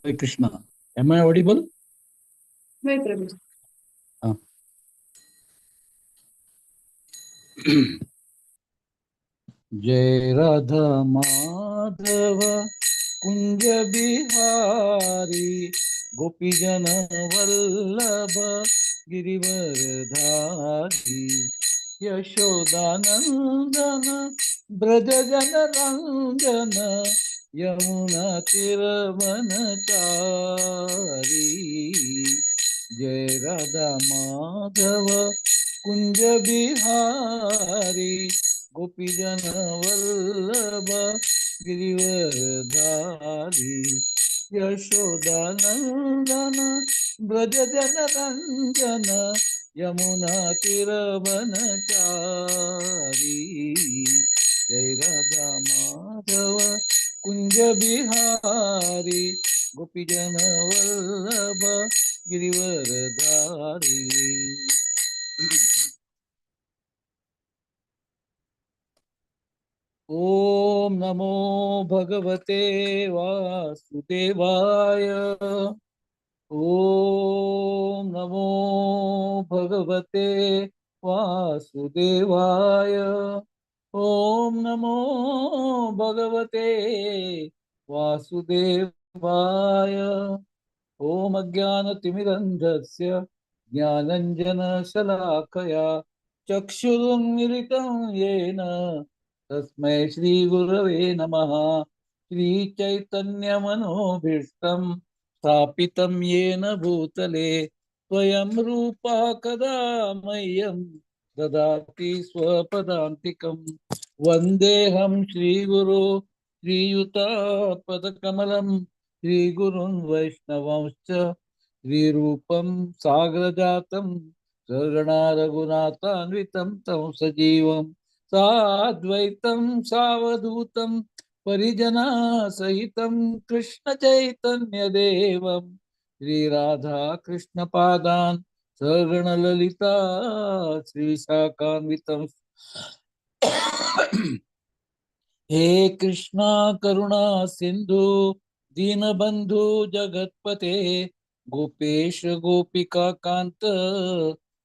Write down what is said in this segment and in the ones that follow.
Hare Krishna. Am I audible? हय Prabhu. Ah. जय राधा माधव कुंज बिहारी, गोपीजन वल्लभ गिरिवरधारी, यशोदानंदन ब्रज जन रंजन, यमुना तीर वनचारी. जय राधा माधव कुंज बिहारी, गोपीजन वल्लभ गिरिवरधारी, यशोदानंदन ब्रज जन रंजन, यमुना तीर वनचारी. जय राधा माधव कुंज बिहारी, गोपीजन वल्लभ गिरिवरधारी. ओम नमो भगवते वासुदेवाय. ओम नमो भगवते वासुदेवाय. ओम नमो भगवते वासुदेवाय. ओम अज्ञानतिमिरन्धस्य ज्ञानञ्जनशलाकया चक्षुरुन्मीलितं येन तस्मै श्रीगुरवे नमः. श्रीचैतन्यमनोभीष्टं स्थापितं येन भूतले, स्वयं रूपा कदा मह्यं ददाति स्वपदान्तिकं. वन्देऽहं श्रीगुरो श्रीयुतपदकमलं, श्रीगुरुन् वैष्णवांश्च, श्रीरूपं सागरजातं सहगणा रघुनाथान्वितं तं सजीवं, साद्वैतं सावधूतं परिजनासहितं कृष्ण चैतन्यदेवं, श्रीराधा कृष्णपादान् सहगण ललिता श्रीविशाखान्वितं. हे कृष्णा करुणा सिंधु दीनबंधु जगतपते, गोपेश गोपिका कांत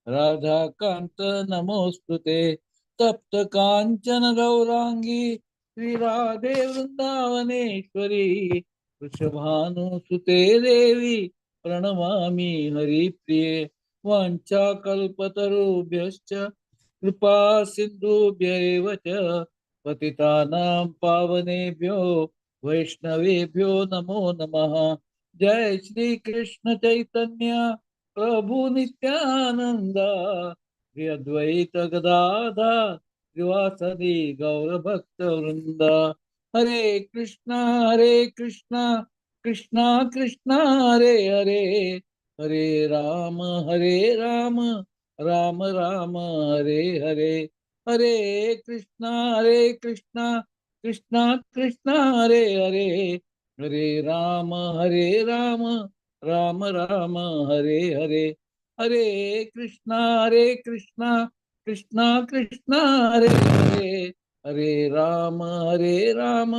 राधाकांत नमोस्तुते. तप्त कांचन गौरांगी श्री राधे वृंदावनेश्वरी, वृषभानुसुते देवी प्रणमामि हरिप्रिये. वाञ्छा कल्पतरुभ्यश्च कृपा सिन्धुभ्य एव च, पतितानां पावनेभ्यो वैष्णवेभ्यो नमो नमः. जय श्री कृष्ण चैतन्य प्रभु नित्यानंद, श्री अद्वैत गदाधर श्रीवासादि गौर भक्त वृंद. हरे कृष्णा हरे कृष्णा कृष्णा कृष्णा हरे हरे, हरे राम हरे राम राम राम हरे हरे. हरे कृष्णा हरे कृष्णा कृष्णा कृष्णा हरे हरे, हरे राम हरे राम राम राम हरे हरे. हरे कृष्णा हरे कृष्णा कृष्णा कृष्णा हरे हरे, हरे राम हरे राम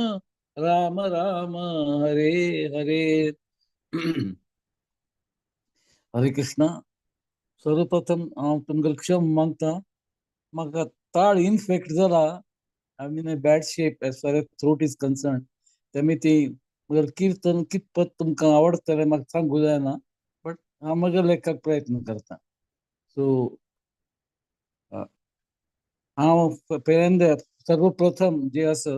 राम राम हरे हरे. हरे कृष्णा. सर्वप्रथम हांव तुमकां क्षमा मागता, म्हाका ताळ इन्फेक्ट जाला. I am in a bad shape as far as throat is concern. तेमी ती मगर कीर्तन कितपत तुमकां आवडटलें म्हाका सांगूं जायना, बट हांव म्हज्या लेखाक प्रयत्न करता. सो हांव पहिल्यांदा सर्वप्रथम जे आसा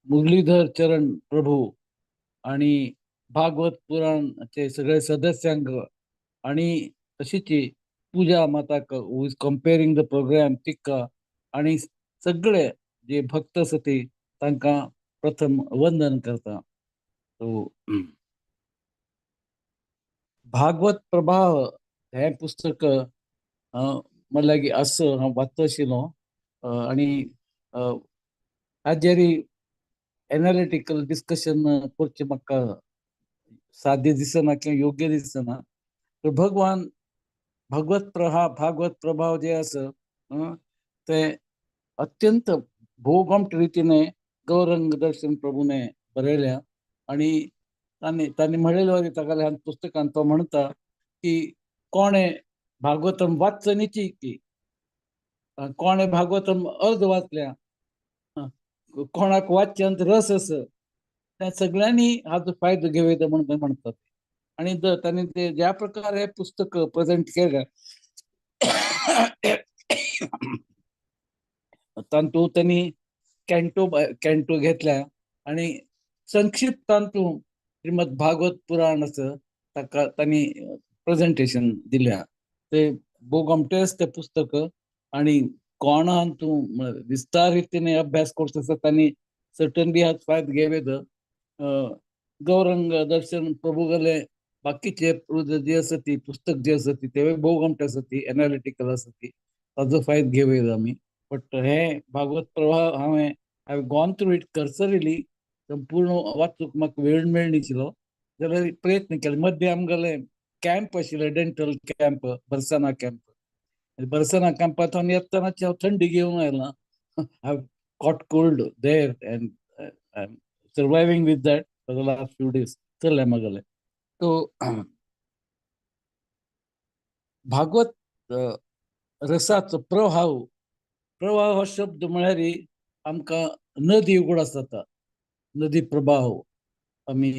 मुरलीधर चरण प्रभू आणि भागवत पुराणचे सगळे सदस्यांक आणि तशीच पूजा माताक who is compering the program तिका आणि सगळे जे भक्त आसा ते तांकां प्रथम वंदन करता. सो भागवत प्रभाव हें पुस्तक म्हज्या लागीं आसा, हांव वाचतो आशिल्लो आनी हाजेर एनालिटिकल डिस्कशन करचें म्हाका साध्य दिसना किंवा योग्य दिसना. तर भगवान भगवत प्रभा भागवत प्रभाव जे आसा ते अत्यंत भोवगमट रितीने गौरंग दर्शन प्रभूने बरयल्या आणि तांणी तांणी म्हणलेले तागेल्या ह्या पुस्तकान तो म्हणटा की कोणें भागवतम वाचनीची की कोणें भागवतम अर्द वाचल्या, कोणाक वाच्यांत रस आसा, त्या सगळ्यांनी हाचो फायदो घेवं येता म्हणून ते म्हणतात. आनी तांणी ते ज्या प्रकारे पुस्तक प्रेजेंट केल्या तातूंत त्यांनी कॅन्टो कॅन्टो घेतल्या आणि संक्षिप्त तातूंत श्रीमद भागवत पुराण आसा ताका तांणी प्रेजेंटेशन दिल्या. ते भोव गोमटेच ते पुस्तक आणि कोणान तूं विस्तार रितीने अभ्यास करता आसा तांणी सर्टनली हाचो फायदो घेवं येता. गौरंग दर्शन प्रभुगले बाकीचे जे आसा ती पुस्तक जे आसा ती तेवूय भोव गोमटे आसा ती एनालिटिकल आसा ती ताजो फायदो घेवं येता आमी. बट हे भागवत प्रवाह हांवें I have gone through it cursorily, संपूर्ण वाचूंक म्हाका वेळ मेळनाशिल्लो जाल्यार प्रयत्न केले. मदीं आमगेले कॅम्प आशिल्ले, डेंटल कॅम्प, बरसाना कॅम्प. बरसाना कॅम्पांत येतनाच हांव थंडी घेवन आयला. I have caught cold there and I am surviving with that for the last few days चल्ल्या म्हागेलें. तो भागवत रसाचो प्रभाव, प्रवाह हो शब्द म्हळ्यार आमकां नदी उगडास जाता, नदी प्रवाह. आमी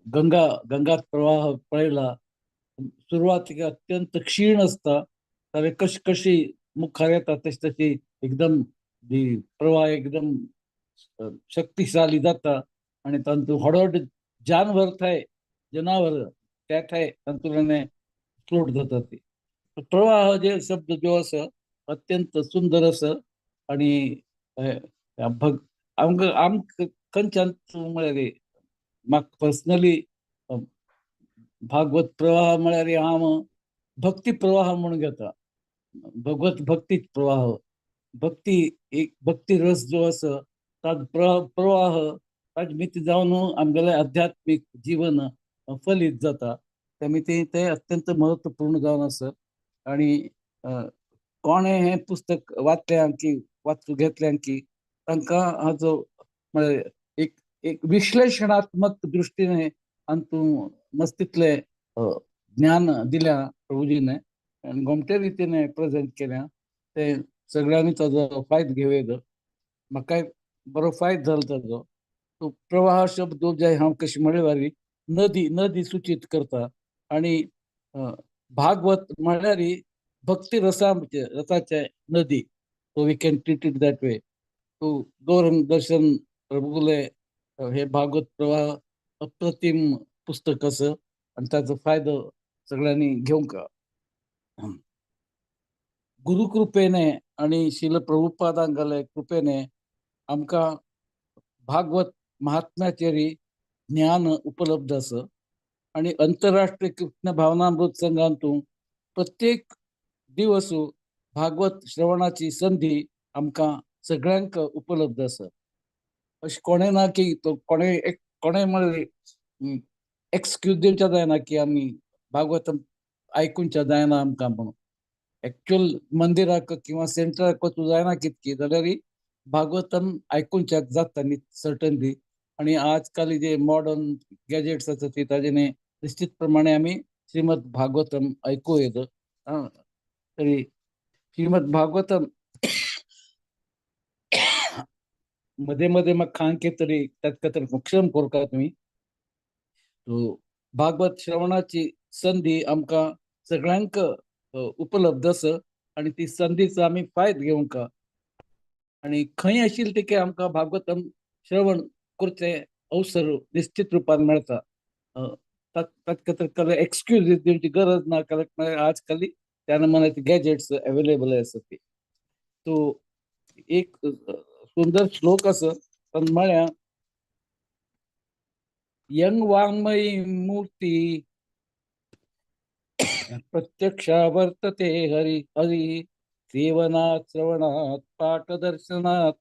गंगा गंगा प्रवाह पळयला, सुरवातीक अत्यंत क्षीण आसता, जाल्यार कशी कशी मुखार येता तशी तशी एकदम ती प्रवाह एकदम शक्तिशाली जाता आनी तातूंत व्हड व्हड जानवर थंय जनावर त्या थंय तातूंतल्यान फ्लोट जाता ती. प्रवाह जे शब्द जो आसा अत्यंत सुंदर आसा. आनी आमकां आमकां खंयच्यान म्हळ्यार म्हाका पर्सनली भागवत प्रवाह म्हळ्यार हांव भक्ती प्रवाह म्हणून घेता. भगवत भक्ती प्रवाह, भक्ती एक भक्ती रस जो आसा ताजो प्रवाह ताजे मिती जावन आमगेलें आध्यात्मीक जीवन फलीत जाता. त्या मिती ते अत्यंत महत्वपूर्ण जावन आसा. आनी कोणें हें पुस्तक वाचलें की वाचूं घेतलें की तांकां हाजो म्हळ्यार एक एक विश्लेशणात्मक दृश्टीने अंतू मस्तीतले ज्ञान दिल्या प्रभुजीने आनी गोमटे रितीने प्रेजेंट केल्या, ते सगळ्यांनी ताजो फायदो घेवं येता. म्हाकाय बरो फायदो जालो ताजो. तो प्रवाह शब्द जे हांव कशें म्हणल्यार नदी नदी सूचित करता आनी भागवत म्हळ्यार भक्ती रसाचे रसाचे नदी. So we can treat it that way. तो गौरंग दर्शन प्रभुले हे भागवत प्रवाह अप्रतिम पुस्तक आसा आनी ताचो फायदो सगळ्यांनी घेवंक. गुरुकृपेने आनी शिल प्रभुपादांगले कृपेने आमकां भागवत महात्म्याचेर ज्ञान उपलब्ध आसा. आनी अंतरराष्ट्रीय कृष्ण भावनामृत संघांतून प्रत्येक दिवस भागवत श्रवणाची संधी आमकां सगळ्यांक उपलब्ध आसा. अशें कोणें ना की तो कोणें एक कोणें म्हळ्यार एक्सक्यूज दिवच्या जायना की आमी भागवत आयकुच्या जायना आमकां म्हणून. एक्चुअल मंदिराक किंवा सेंटराक वचूं जायना कितकी जाल्यार भागवतम आयकुच्याक जाता न्ही सर्टनली. आनी आजकाल जे मॉडर्न गॅजेट्स आसा ती ताजेने निश्चित प्रमाणे आमी श्रीमद भागवतम आयकूं येता. तरी श्रीमद भागवतम मध्ये मध्ये मग खांके तरी त्यात खातीर क्षम करता तुमी. तो भागवत श्रवणाची संधी आमकां सगळ्यांक उपलब्ध आसा आनी ती संदीचो आमी फायदो घेवंक. आनी खंय आशिल्ले तिके आमकां भागवतम श्रवण करचें अवसर निश्चित रुपान मेळटा. ताचे खातीर कसले एक्सक्यूज दिवची गरज ना, कारण आज काल त्या नमुन्याचे गॅजेट्स अवेलेबल आसा ती. तो एक सुंदर श्लोक आसा तातूंत म्हळ्यार यंग वाङ्मयी मूर्ती प्रत्यक्षा वर्तते हरि हरि सेवनात् श्रवणात् पाठदर्शनात्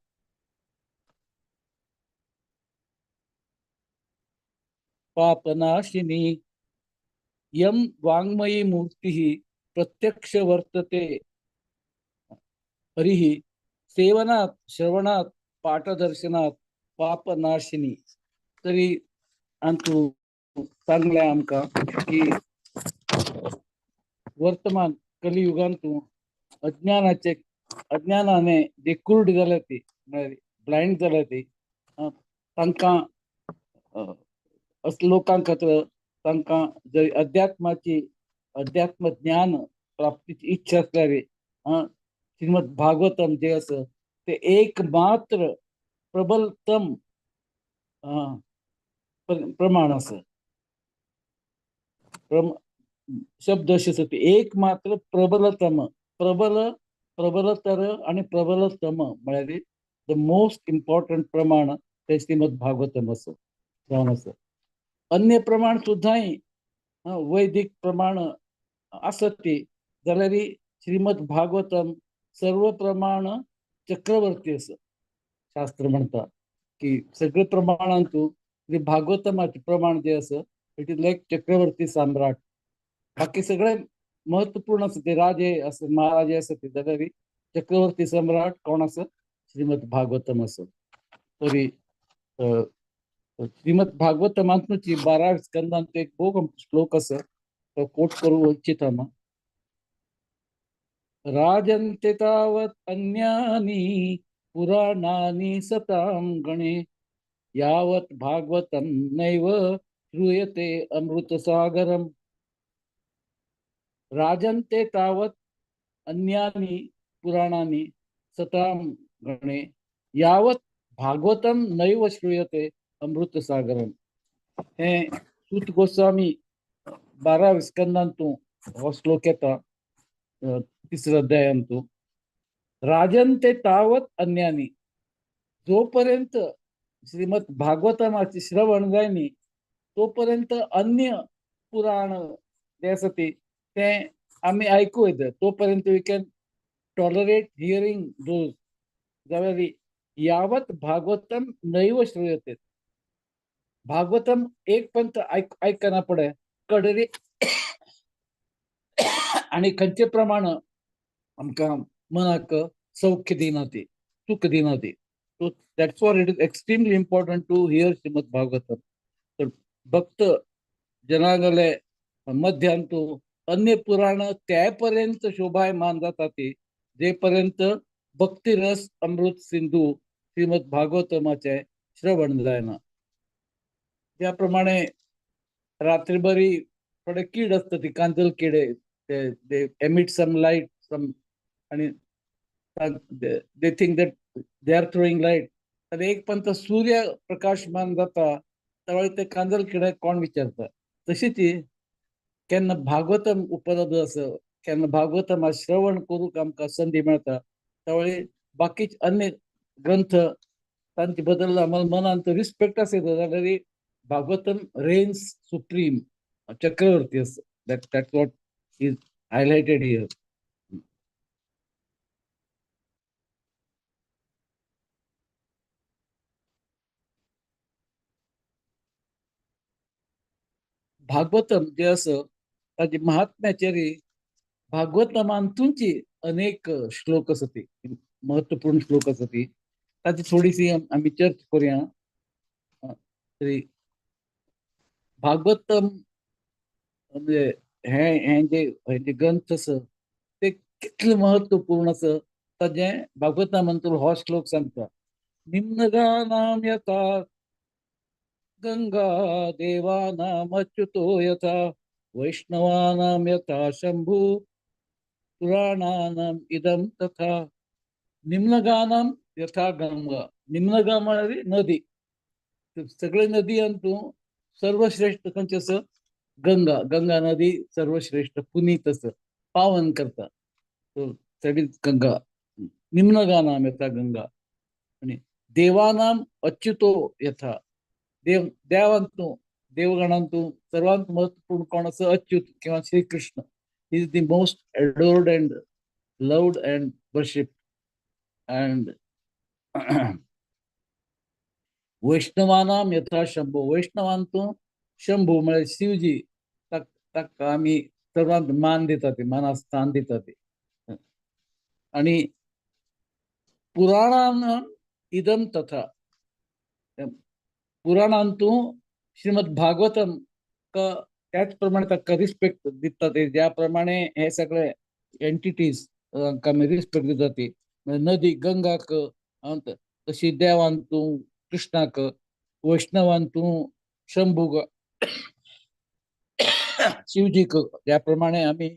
पापनाशिनी. यम वाङ्मयी मूर्तिः प्रत्यक्ष वर्तते हरिः सेवनात् श्रवणात् पाठदर्शनात् पापनाशिनी. तरी अंतू सांगलें आमकां की वर्तमान कलियुगांतू अज्ञानाचे अज्ञानाने जे कुर्ड जाल्या ती, म्हळ्यार ब्लायंड जाल्या ती, तांकां असल्या लोकां खातीर तांकां जर अध्यात्माची अध्यात्म ज्ञान प्राप्तीची इच्छा आसल्यार श्रीमद भागवतम जे आसा ते एक मात्र प्रबलतम प्रमाण आसा. शब्द अशे आसा ते एक मात्र प्रबलतम, प्रबल, प्रबलतर आनी प्रबलतम म्हळ्यार the most important प्रमाण ते श्रीमद भागवतम आसा जावन आसा. अन्य प्रमाण सुद्दांय वैदिक प्रमाण आसत ती जाल्यार श्रीमद भागवतम सर्व प्रमाण चक्रवर्ती आसा. शास्त्र म्हणटा की सगळे प्रमाणांतू भागवतमाचे प्रमाण जे आसा it is like चक्रवर्ती सम्राट. बाकी सगळे महत्वपूर्ण आसा ते राजे आसा, महाराजे आसा ते, जाल्यार चक्रवर्ती सम्राट कोण आसा? श्रीमद भागवतम आसा. तरी श्रीमद भागवतमांतूची 12 स्कंदांत एक भोव श्लोक आसा, तो कोट करूं इच्छिता. राजन्ते तावत् अन्यानि पुराणानि सतां गणे यावत् भागवतं नैव श्रूयते अमृतसागरम्. राजन्ते तावत् अन्यानि पुराणानि सतां गणे यावत् भागवतं नैव श्रूयते अमृतसागरम्. हे सूत गोस्वामी 12 स्कंदांतू हो श्लोक येता तिसऱ्या अध्यायांतू. राजन्ते तावत अन्यानी, जोपर्यंत श्रीमद भागवतमाचे श्रवण जायनी तोपर्यंत अन्य पुराण जे आसा ते आमी आयकूं येता, तोपर्यंत we can tolerate hearing those. जाल्यार यावत भागवतम नैव श्रूयते, भागवतम एक पंत आयकना पडे कडरी आनी खंयचे प्रमाण आमकां मनाक सौख्य दिना ती, सुख दिना ती. So that's why it is extremely important to hear Shrimad Bhagavatam. तर भक्त जनागले मध्यांतू अन्य पुराण त्यापर्यंत शोभायमान जाता ती जेपर्यंत भक्तिरस अमृत सिंधू श्रीमद भागवतमाचे श्रवण जायना. ज्याप्रमाणे रात्रीभरी थोडे कीड असतात ती कांजल किडे, ते एमिट सम लाईट सम आणि they think that they are throwing light. तर एक पंत सूर्य प्रकाशमान जाता त्यावेळी ते कांजल किडे कोण विचारता. तशी ती केन्ना भागवतम उपलब्ध आसा, केन्ना भागवतम श्रवण करूंक आमकां संदी मेळटा त्यावेळी बाकीचे अन्य ग्रंथ तांचे बद्दल आम्हाला मनांत रिस्पेक्ट आसता जाल्यार भागवतम रेन्स सुप्रीम, चक्रवर्ती आसा. That's what is highlighted here. Bhagavatam जे आसा ताजे महात्म्याचेर भागवतमांतूची अनेक श्लोक आसा ती महत्वपूर्ण श्लोक आसा ती ताची थोडीशी आमी चर्चा करूया. तरी भागवतम म्हणजे हे हे जे हे जे ग्रंथ आसा ते कितले महत्वपूर्ण आसा ताजें भागवतांतलो हो श्लोक सांगता. निम्नगानां यथा गंगा देवानाम अच्युतो यथा वैष्णवानां यथा शंभू पुराणानाम इदं तथा. निम्नगानां यथा गंगा, निम्नगा म्हळ्यार नदी, सगळे नदी अंतू सर्वश्रेष्ठ खंयचें आसा? गंगा. गंगा नदी सर्वश्रेष्ठ पुनीत आसा, पावन करता. That is Ganga. निम्नगानां यथा गंगा. आनी देवानाम अच्युतो यथा, देव देवांतू देवगणांतू सर्वांत महत्वपूर्ण कोण आसा? अच्युत किंवा Shrikrishna is the most adored and loved and worship. And वैष्णवानाम यथा शंभू, वैष्णवांतू शंभू म्हळ्यार शिवजी ताका आमी सर्वांत मान दिता ते, मानाक स्थान दिता ते. आनी पुराणान इदम तथा, पुराणांतू श्रीमद भागवतम त्याच प्रमाणे ताका रिस्पेक्ट दिता ते, ज्या प्रमाणे हे सगळे एंटिटीज तांकां आमी रिस्पेक्ट दिता ती नदी गंगाक, तशी देवान तूं कृष्णाक, वैष्णवान तूं शंभूक, शिवजीक, ज्या प्रमाणे आमी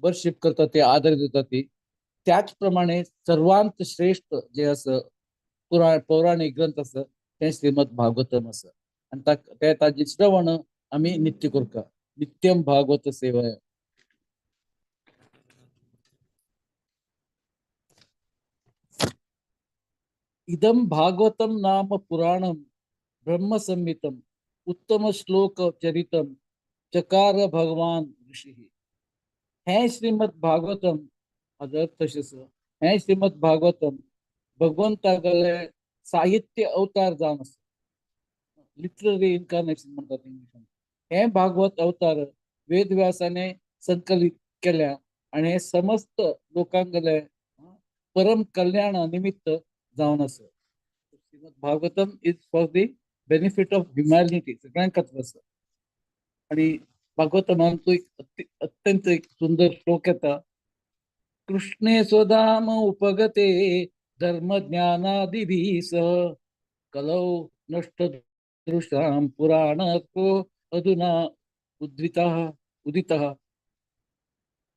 वर्शिप करता ते, आदर दिता ती, त्याच प्रमाणे सर्वांत श्रेष्ठ जे आसा पौराणिक ग्रंथ आसा तें श्रीमद भागवतम आसा. आनी ते ताजें श्रवण आमी नित्य करता, नित्यम भागवत सेवया. इदं भागवतम नाम पुराणम ब्रह्म संहितम उत्तम श्लोक चरितम चकार भगवान ऋषी. हें श्रीमद भागवतम हाजो अर्थ अशें आसा, हें श्रीमद भागवतम भगवंतागले साहित्य अवतार जावन आसा, लिटररी इनकार्नेशन म्हणटात इंग्लिशान. हें भागवत अवतार वेदव्यासाने संकलित केल्या आनी हें समस्त लोकांगले परम कल्याण निमित्त जावन आसा. Shrimad Bhagavatam is for the benefit of humanity, सगळ्यां खातीर आसा. आनी भागवतमांतलो एक अत्यंत एक सुंदर श्लोक येता, कृष्णे स्वधाम उपगते धर्मज्ञानादिभिः सह कलौ नष्ट दृशां पुराणको अधुना उदितः.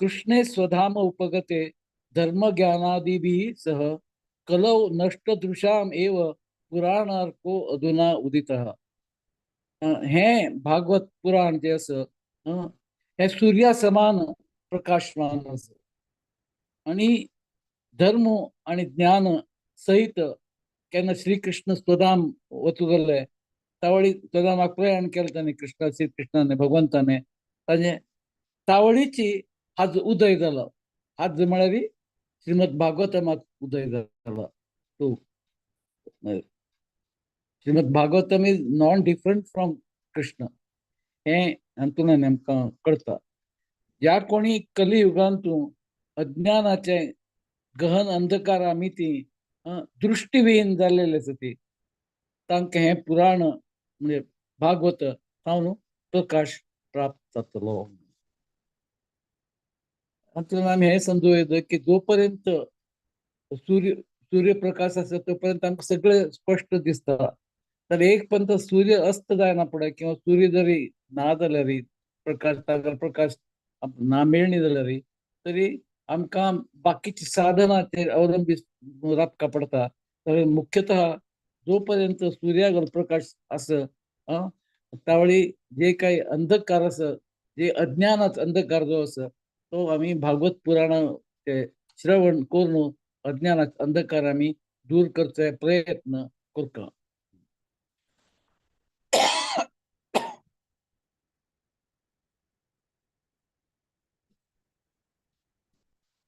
कृष्णे स्वधाम उपगते धर्मज्ञानादिभिः सह कलौ नष्टदृशाम एव पुराणार्को अधुना उदितः. हें भागवत पुराण जें आसा हें सुर्या समान प्रकाशमान आसा आनी धर्म आनी ज्ञान सहित केन्ना श्रीकृष्ण स्वधाम वचूं गेल्ले तावळी स्वधामाक प्रयाण केलें ताणें, कृष्ण श्रीकृष्णाने भगवंताने ताजें तावळीची हाजो उदय जालो. हाज म्हळ्यार श्रीमद भागवतमाक उदय जालो. तो Shrimad Bhagavatam is non different from Krishna हें हातूंतल्यान आमकां कळटा. ज्या कोणी कलियुगांतू अज्ञानाचे गहन अंधकारा मिती दृष्टिविहीन जाल्लेले आसा ती, तांकां हें पुराण म्हणजे भागवत जावन प्रकाश प्राप्त जातलो. हातूंतल्यान आमी हें समजूं येता की जो पर्यंत सूर्यप्रकाश आसा तो पर्यंत आमकां सगळें स्पश्ट दिसता. तर एक पर्यंत सूर्य अस्त जायना फुडें किंवा सूर्य जरी ना जाल्यार प्रकाश ताजो प्रकाश ना मेळणी जाल्यार तरी आमकां बाकीची साधनाचेर अवलंबीत राबका पडटा. तर मुख्यतः जो पर्यंत सूर्यागल प्रकाश आसा त्यावेळी जे काही अंधकार आसा, जे अज्ञानाचो अंधकार जो आसा तो आमी भागवत पुराण ते श्रवण करून अज्ञानाचो अंधकार आमी दूर करचे प्रयत्न करता.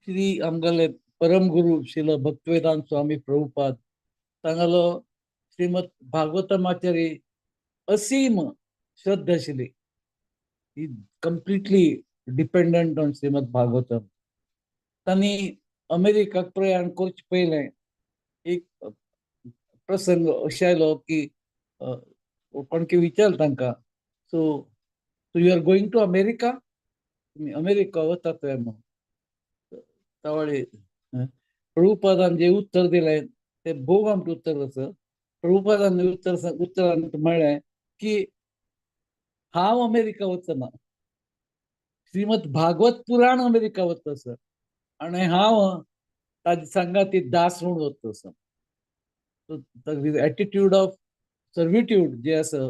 श्री आमगेले परमगुरु श्रील भक्तिवेदांत स्वामी प्रभुपाद तांगेलो श्रीमद भागवतमाचेर असीम श्रद्धा आशिल्ली. ही completely dependent on Shrimad Bhagavatam. तांणी अमेरिकाक प्रयाण करचे पयलें एक प्रसंग अशें आयलो की कोण की विचारलें तांकां, so you are going to America, तुमी अमेरिका वतात काय म्हणून. तावळी प्रभुपादान जे उत्तर दिलें तें भोव आमकां उत्तर आसा. प्रभुपादान उत्तरान म्हळें की हांव अमेरिका वचना, श्रीमद भागवत पुराण अमेरिका वता आसा आनी हांव ताजे सांगाती दास म्हूण वता आसा. एटिट्यूड ऑफ सर्विट्यूड जे आसा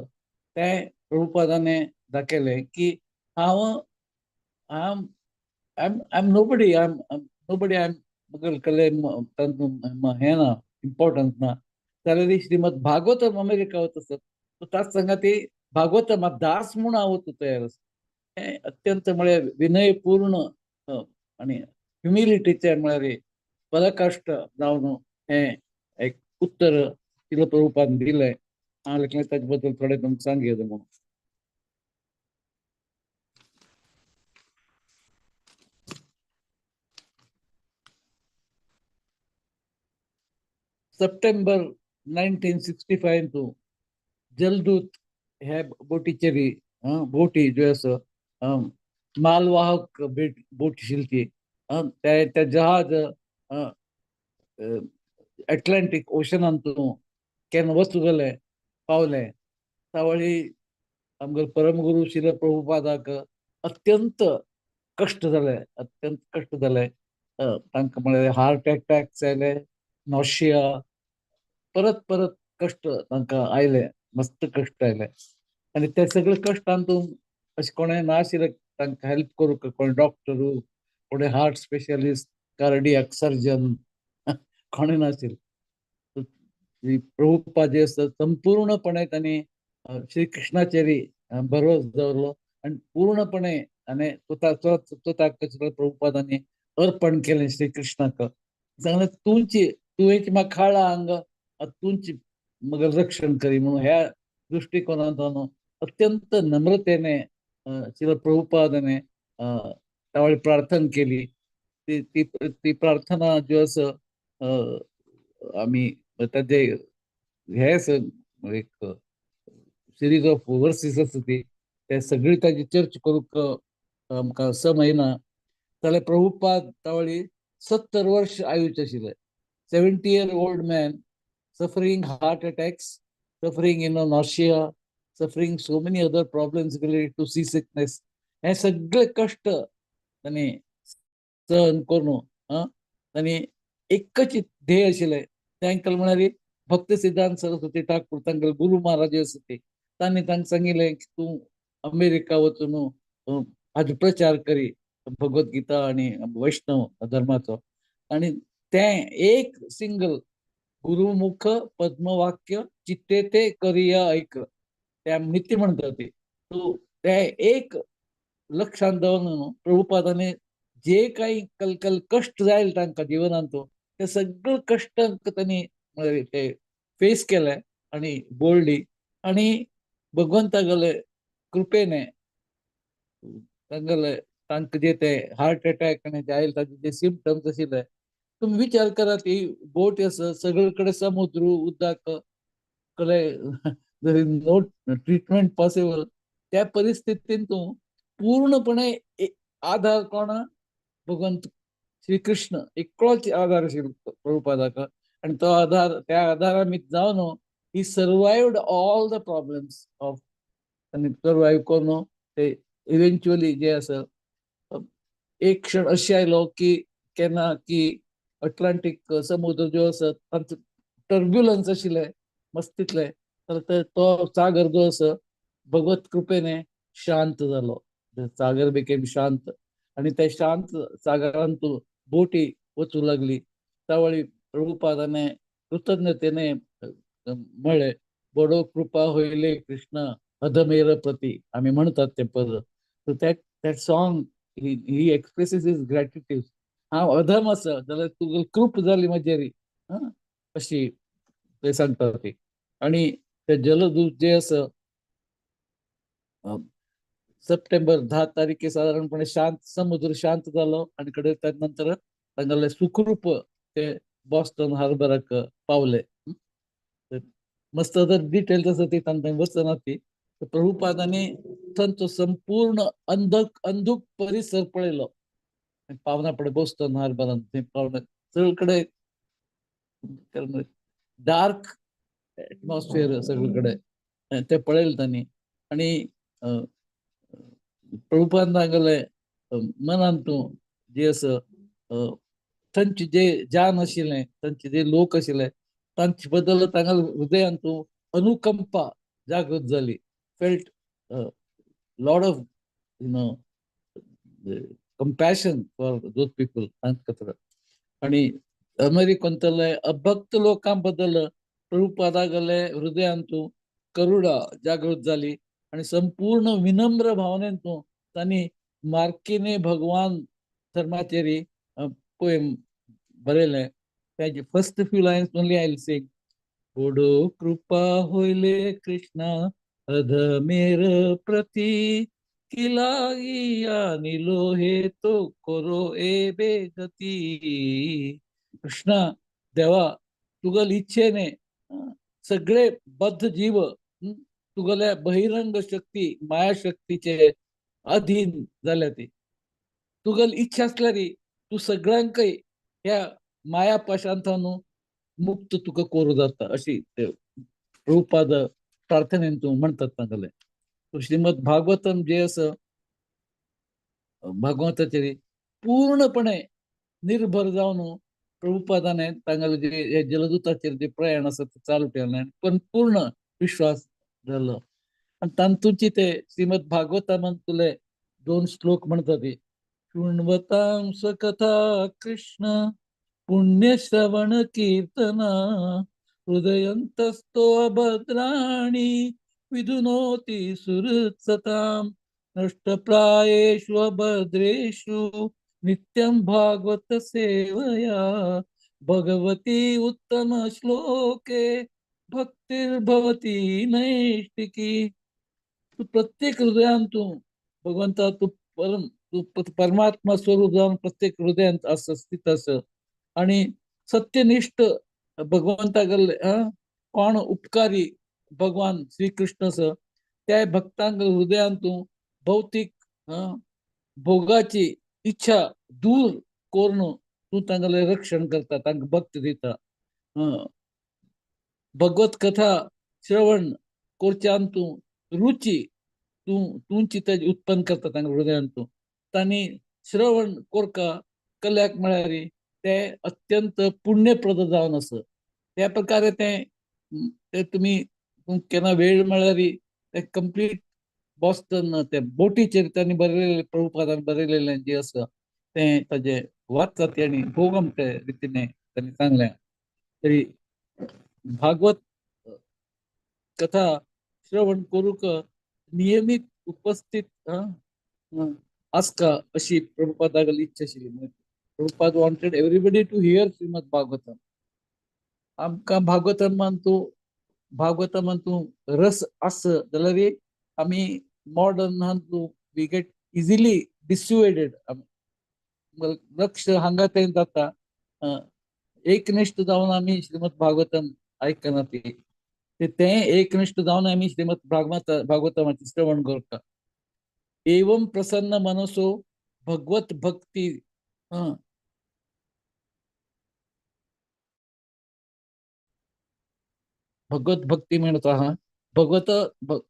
तें प्रभुपादाने दाखयलें की हांव I am nobody, I am nobody, I am तांतून हें ना, इम्पॉर्टन्स ना. जाल्यार श्रीमद भागवतम अमेरिका वता आसत तो ताच सांगाती भागवतम दास म्हूण हांव वचूं तयार आसा. हें अत्यंत म्हळ्यार विनयपूर्ण आनी ह्युमिलिटीचें म्हळ्यार पराकाश्ट जावन हें एक उत्तर शिल प्रभुपादान दिलें. हांव लेखलें ताचे बद्दल थोडें तुमकां सांगया म्हणून. सप्टेंबर 1965 जलदूत ह्या बोटीचेर, बोटी ज्यो आसा मालवाहक बोट आशिल्ली ती, त्या जहाज एटलांटीक ओशनान तूं केन्ना वचूं गेले पावले. तावळी आमगे परमगुरू श्रील प्रभुपादाक अत्यंत कश्ट जाले, अत्यंत कश्ट जाले. तांकां म्हळ्यार हार्ट एटॅक्स आयले, नॉशिया, परत परत कश्ट तांकां आयले, मस्त कश्ट आयले. आनी ते सगळे कश्टान तूं अशें कोणें नाशिल्लें तांकां हेल्प करूंक, कोण डॉक्टरू, कोणे हार्ट स्पेशलिस्ट, कार्डियक सर्जन, कोणें नाशिल्लें. प्रभुपाद जे आसा संपूर्णपणे तांणी श्री कृष्णाचेर भरवंस दवरलो आनी पूर्णपणे आनी स्वताक प्रभुपादांनी अर्पण केलें श्री कृष्णाक. सांगलें तुमची तुवेंच म्हाका खाळा हांगा, तुमची मगर रक्षण करी म्हणून. ह्या दृष्टिकोनांतल्यान अत्यंत नम्रतेने श्रील प्रभुपादाने त्यावेळी प्रार्थना केली. ती ती ती प्रार्थना ज्यो आसा आमी ताजे हे आसा एक सिरीज ऑफ वर्सीस आसा ती, ते सगळी ताजी चर्च करूंक आमकां समय ना. जाल्यार प्रभुपाद त्यावेळी 70 वर्ष आयुचे आशिल्ले, 70-year-old man suffering heart attacks, suffering nausea, suffering so many other problems related to sea sickness. हे सगळे कष्ट तांणी सहन करून तांणी एकच ध्येय आशिल्लें, तांकां म्हळ्यार भक्त सिद्धांत सरस्वती ठाकूर तांकां गुरु महाराज आसा ते, तांणी तांकां सांगिल्लें की तूं अमेरिका वचून हाजो प्रचार करी भगवद्गीता आनी वैष्णव धर्माचो. आनी तें एक सिंगल गुरुमुख पद्मवाक्य चित्ते ते करिया ऐक, ते नित्य म्हणटा ती, तूं तें एक लक्षांत दवरून प्रभुपादाने जे काही कलकल कष्ट जायल तांकां जिवनांत ते सगळे कष्टांक तांणी ते फेस केले आनी बोल्डली, आनी भगवंतागले कृपेने तांगेले तांकां जे ते हार्ट एटॅक आनी जे आयले ताजे जे सिमटम्स आशिल्ले, तुमी विचार करात, ही बोट आसा सगळे कडेन समुद्र उदक कडे, there is no treatment possible. त्या परिस्थितीन तूं पूर्णपणे आधार कोण, भगवंत श्रीकृष्ण एकलोच आधार आशिल्लो प्रभुपादाक. आनी तो आधार, त्या आधारा जावन he survived all the problems of, आनी सर्वायव करून ते इव्हेंच्युअली जे आसा एक क्षण अशें आयलो की केन्ना की अटलांटीक समुद्र जो आसा तांचो टर्ब्युलन्स आशिल्लें मस्तीतलें, तर तो सागर जो आसा भगवत कृपेने शांत जालो, सागर बिकेम शांत. आनी त्या शांत सागरान तूं बोटी वचूं लागली. त्यावेळी प्रभुपादाने कृतज्ञतेने म्हळें, बडो कृपा होईले कृष्ण अधमेर प्रती, आमी म्हणतात ते पद. So that song he expresses his gratitude. हांव अधम आसा जाल्यार तुगेली कृप जाली म्हजेर, अशी ते सांगता ती. आनी ते जलदूत जे आसा सप्टेंबर 10 तारखे साधारणपणे शांत समुद्र शांत जालो आनी कडे त्या नंतर तांगेले सुखरूप ते बॉस्टन हार्बराक पावले. मस्त अदर डिटेल्स आसा ती तांकां वचना ती. प्रभुपादांनी थंयचो संपूर्ण अंधुक परिसर पळयलो. पावना पडे बोस्टन हार्बरान थंय पावना सगळे कडेन डार्क एटमॉस्फियर सगळीकडे ते पळयलें तांणी. आनी प्रभुपाद सांगले मनान तूं जे आसा थंयचे जे जान आशिल्लें, थंयचे जे लोक आशिल्ले तांचे बद्दल तांगेले हृदयान तूं अनुकंपा जागृत जाली, felt lot of compassion for those people तांकां. आनी अमेरिकंतले अभक्त लोकां बद्दल प्रभुपादागले हृदयान तूं करुणा जागृत जाली आनी संपूर्ण विनम्र भावनेन तूं तांणी मार्किने भगवान धर्माचेर पोएम बरयलें. ताजे first few lines only I will sing. बडो कृपा होइले कृष्णा अधमेर प्रति, किलागिया निलो हे तो करो ए बेगती. कृष्णा देवा तुगल इच्छेने सगळे बद्ध जीव तुगेल्या बहिरंग शक्ती मायाशक्तीचे अधीन जाल्या ती. तुगेली इच्छा आसल्यार तूं सगळ्यांकय ह्या माया पाशांतान मुक्त तुका करूं जाता अशी ते प्रभुपाद प्रार्थनेन तूं म्हणतात तांगेले. श्रीमद भागवतम जे आसा भागवताचेर पूर्णपणे निर्भर जावन प्रभुपादाने तांगेले जे जलदूताचेर जे प्रयाण आसा ते चालू केलें, पण पूर्ण विश्वास जालो. आनी तातूंची ते श्रीमद भागवतांतले 2 श्लोक म्हणतात ते, शृण्वतां सकथा कृष्ण पुण्यश्रवण कीर्तना हृदयंतस्थो अभद्राणि विधुनोति सुहृत्सतां नष्टप्रायेषु अभद्रेषु नित्यं भागवत सेवया भगवती उत्तम श्लोके भक्तिर्भवती नैष्टिकी. तू प्रत्येक हृदयांत तू भगवंता तू परम तू परमात्मा स्वरूप जावन प्रत्येक हृदयांत आसा स्थित आसा आणि सत्यनिष्ठ भगवंता गेल्ले कोण उपकारी भगवान श्रीकृष्ण आसा त्या भक्तांक हृदयांत तूं भौतीक भोगाची इच्छा दूर करून तूं तांगेलें रक्षण करता, तांकां भक्त दिता. भगवत कथा श्रवण करच्यान तूं रुची तूं तुमची तेजी उत्पन्न करता तांकां हृदयांत तूं. तांणी श्रवण कोरका कल्याक म्हळ्यार ते अत्यंत पुण्यप्रद जावन आसा. त्या प्रकारे ते ते तुमी केन्ना वेळ मेळ्ळ्यार ते कंप्लीट बॉस्टन ते बोटीचेर तांणी बरयलेले प्रभुपादान बरयलेलें जें आसा तें ताजें वाचतात आनी भोग आमचे रितीने तांणी सांगलें. तरी भागवत कथा श्रवण करूंक नियमीत उपस्थित आसका अशी प्रभुपादागली इच्छा आशिल्ली. Prabhupada wanted everybody to hear Shrimad Bhagavatam. आमकां भागवतमान तूं भागवतमान तूं रस आस जाल्यार आमी मॉडर्न तूं we get easily डिस्युएडेड. लक्ष हांगा थंय जाता, एकनिश्ठ जावन आमी श्रीमद भागवतम आयकना ती तें एकनिश्ठ जावन आमी श्रीमद भागवतमाचें श्रवण करता. एवं प्रसन्न मनसो भगवत भक्ती भगवत भक्ती म्हणत आहा भगवत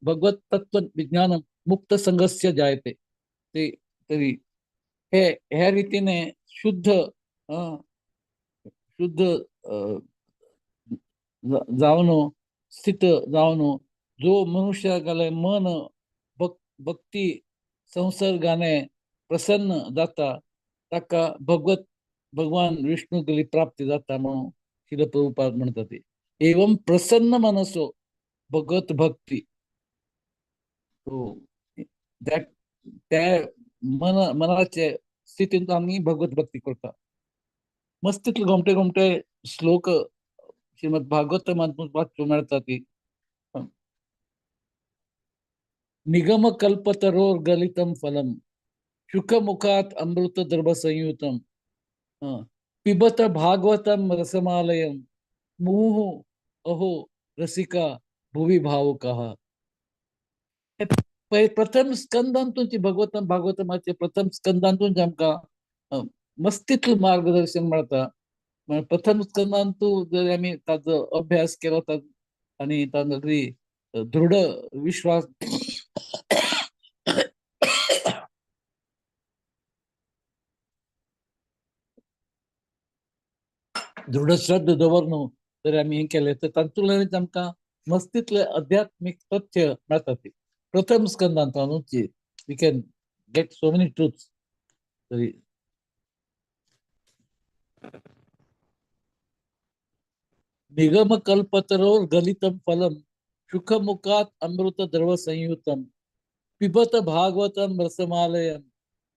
भगवत तत्व विज्ञान मुक्त संघस्य जायते. ते तरी हे ह्या रीतीने शुद्ध शुद्ध जावन स्थित जावन जो मनुष्यागले मन भक्ती संसर्गाने प्रसन्न जाता ताका भगवत भगवान विष्णू गली प्राप्ती जाता म्हणून श्रील प्रभुपाद म्हणतात ते. एवं प्रसन्न मनसो भगवत भक्ती त्या मन मनाचे स्थितींत आमी भगवत भक्ती करता. मस्त तितले गोमटे गोमटे श्लोक श्रीमद भागवतमांत वाचूंक मेळटा ती. निगम कल्पतरोर गलितम फलम शुकमुखात अमृत द्रव संयुतम पिबत भागवतम रसमालयम मुहुः अहो रसिका भुवि भावुकः. प्रथम स्कंदांतून भगवतम भागवतमाचे प्रथम स्कंदांतून आमकां मस्तीतलं मार्गदर्शन मेळटा. प्रथम स्कंदांतू जर आमी ताजो अभ्यास केलो आनी ताजो दृढ विश्वास दृढ श्रद्धा दवरून जर आमी हें केलें तर तातूंतल्यानच आमकां मस्तीतले आध्यात्मीक तथ्य मेळटा. ती प्रथम स्कंदांतूच we can get so many truths. तरी निगम कल्पतरोर गलितम फलम शुकमुखात अमृत द्रव संयुतम पिबत भागवतम रसमालयम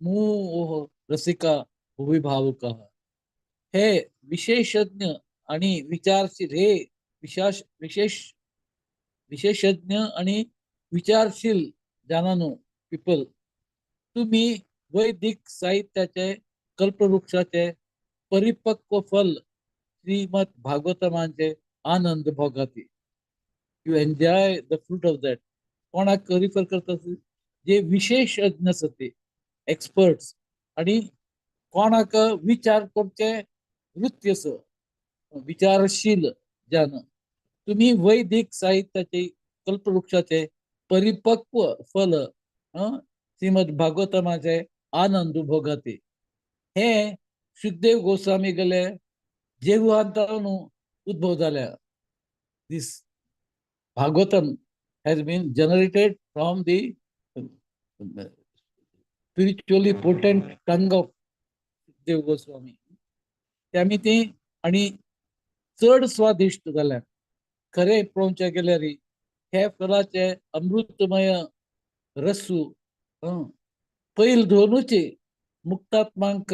मुहुः रसिका भुवि भावुकः. हे विशेषज्ञ आणि विचारशील हे विशेष विशेषज्ञ आणि विचारशील जानानो पीपल, तुम्ही वैदिक साहित्याचे कल्पवृक्षाचे परिपक्व फल श्रीमद भागवतमांचे आनंद भोगाती. You enjoy the fruit of that. कोणाक रिफर करतात? जे विशेष अज्ञ आसा ते एक्सपर्ट्स आणि कोणाक विचार करचे वृत्ती आसा, विचारशील जन. तुम्ही वैदिक साहित्याचे कल्पवृक्षाचे परिपक्व फल श्रीमद भागवतमाचे आनंद भोगते. हे शुकदेव गोस्वामी गेले जेव्हांतानु उद्भव जाल्या. This Bhagavatam has been generated from the spiritually potent tongue of Dev Goswami. ते आमी ती आणि चड स्वादिश्ट जाल्या. खरें पळोवचें गेल्यार हे फलाचे अमृतमय रसू पैल धोनूचे मुक्तात्मांक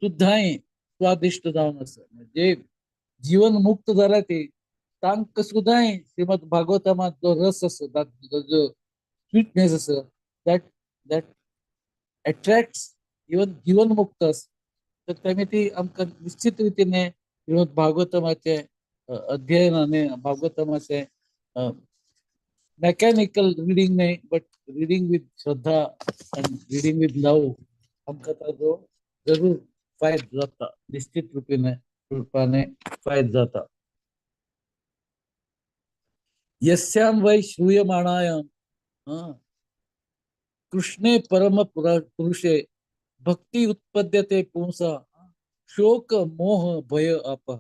सुद्धाय स्वादिश्ट जावन आसा. म्हणजे जीवन मुक्त जाल्या ती तांकां सुद्दांय श्रीमद भागवतमांत जो रस आसा, जो स्वीटनेस आसा, that attracts even जीवनमुक्त. तर तेमी ती आमकां निश्चित रितीने श्रीमद भागवतमाचे अध्ययनाने, भागवतमाचे मेकॅनिकल रिडींग न्हय, but reading with Shraddha and reading with love आमकां ताजो जरूर फायदो जाता, निश्चित रुपाने फायदो जाता. यस्यां वै श्रूयमाणायां कृष्णे परम पुरुषे भक्ती उत्पद्यते पुंसा शोक मोह भय अपह.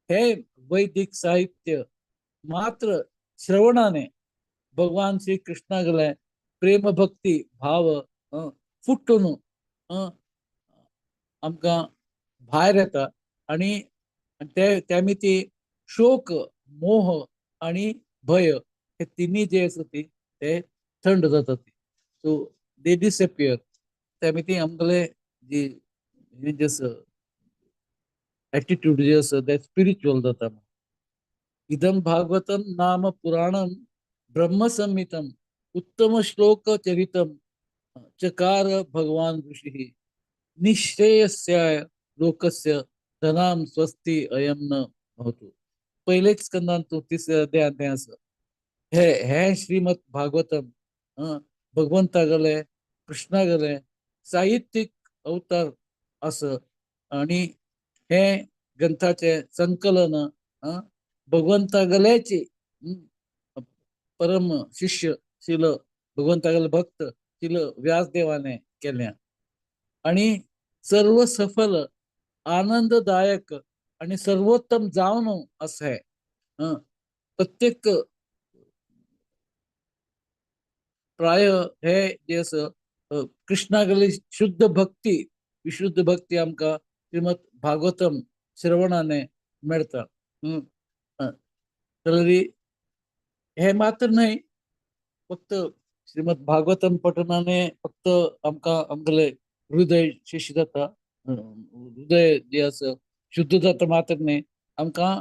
हे वैदिक साहित्य मात्र श्रवणाने भगवान श्री कृष्णागले प्रेम भक्ती भाव फुट्टून आमकां भायर येता आणि ते त्यामी ती शोक मोह आणि भय हे तिन्ही जे आसा ती ते थंड जातात. So they disappear. त्यामी ती आमगेले जी हे जे आसा एटिट्यूड जे आसा ते स्पिरिच्युअल जाता. इदं भागवतम नाम पुराणम ब्रह्मसंहितम उत्तम श्लोक चरितम चकार भगवान ऋषी निश्रेयस्याय लोकस्य धनाम स्वस्ति अयम न भवतु. पयलेच स्कंदान तो तिसऱ्या अध्यायांत तें आसा. हे हे श्रीमद भागवतम भगवंतागले कृष्णागले साहित्यिक अवतार आसा आणि हे ग्रंथाचे संकलन भगवंतागलेचे परम शिष्य शिल भगवंतागले भक्त शिल व्यासदेवाने केल्या आणि सर्व सफल आनंददायक आणि सर्वोत्तम जावन असें हे. प्रत्येक प्राय हे जे आसा कृष्णागली शुद्ध भक्ती विशुद्ध भक्ती आमकां श्रीमद भागवतम श्रवणाने मेळटा. जाल्यार हे मात्र न्हय, फक्त श्रीमद भागवतम पठनाने फक्त आमकां आमगेले हृदय शिश जाता, हृदय जे आसा शुद्ध जाता मात्र न्हय, आमकां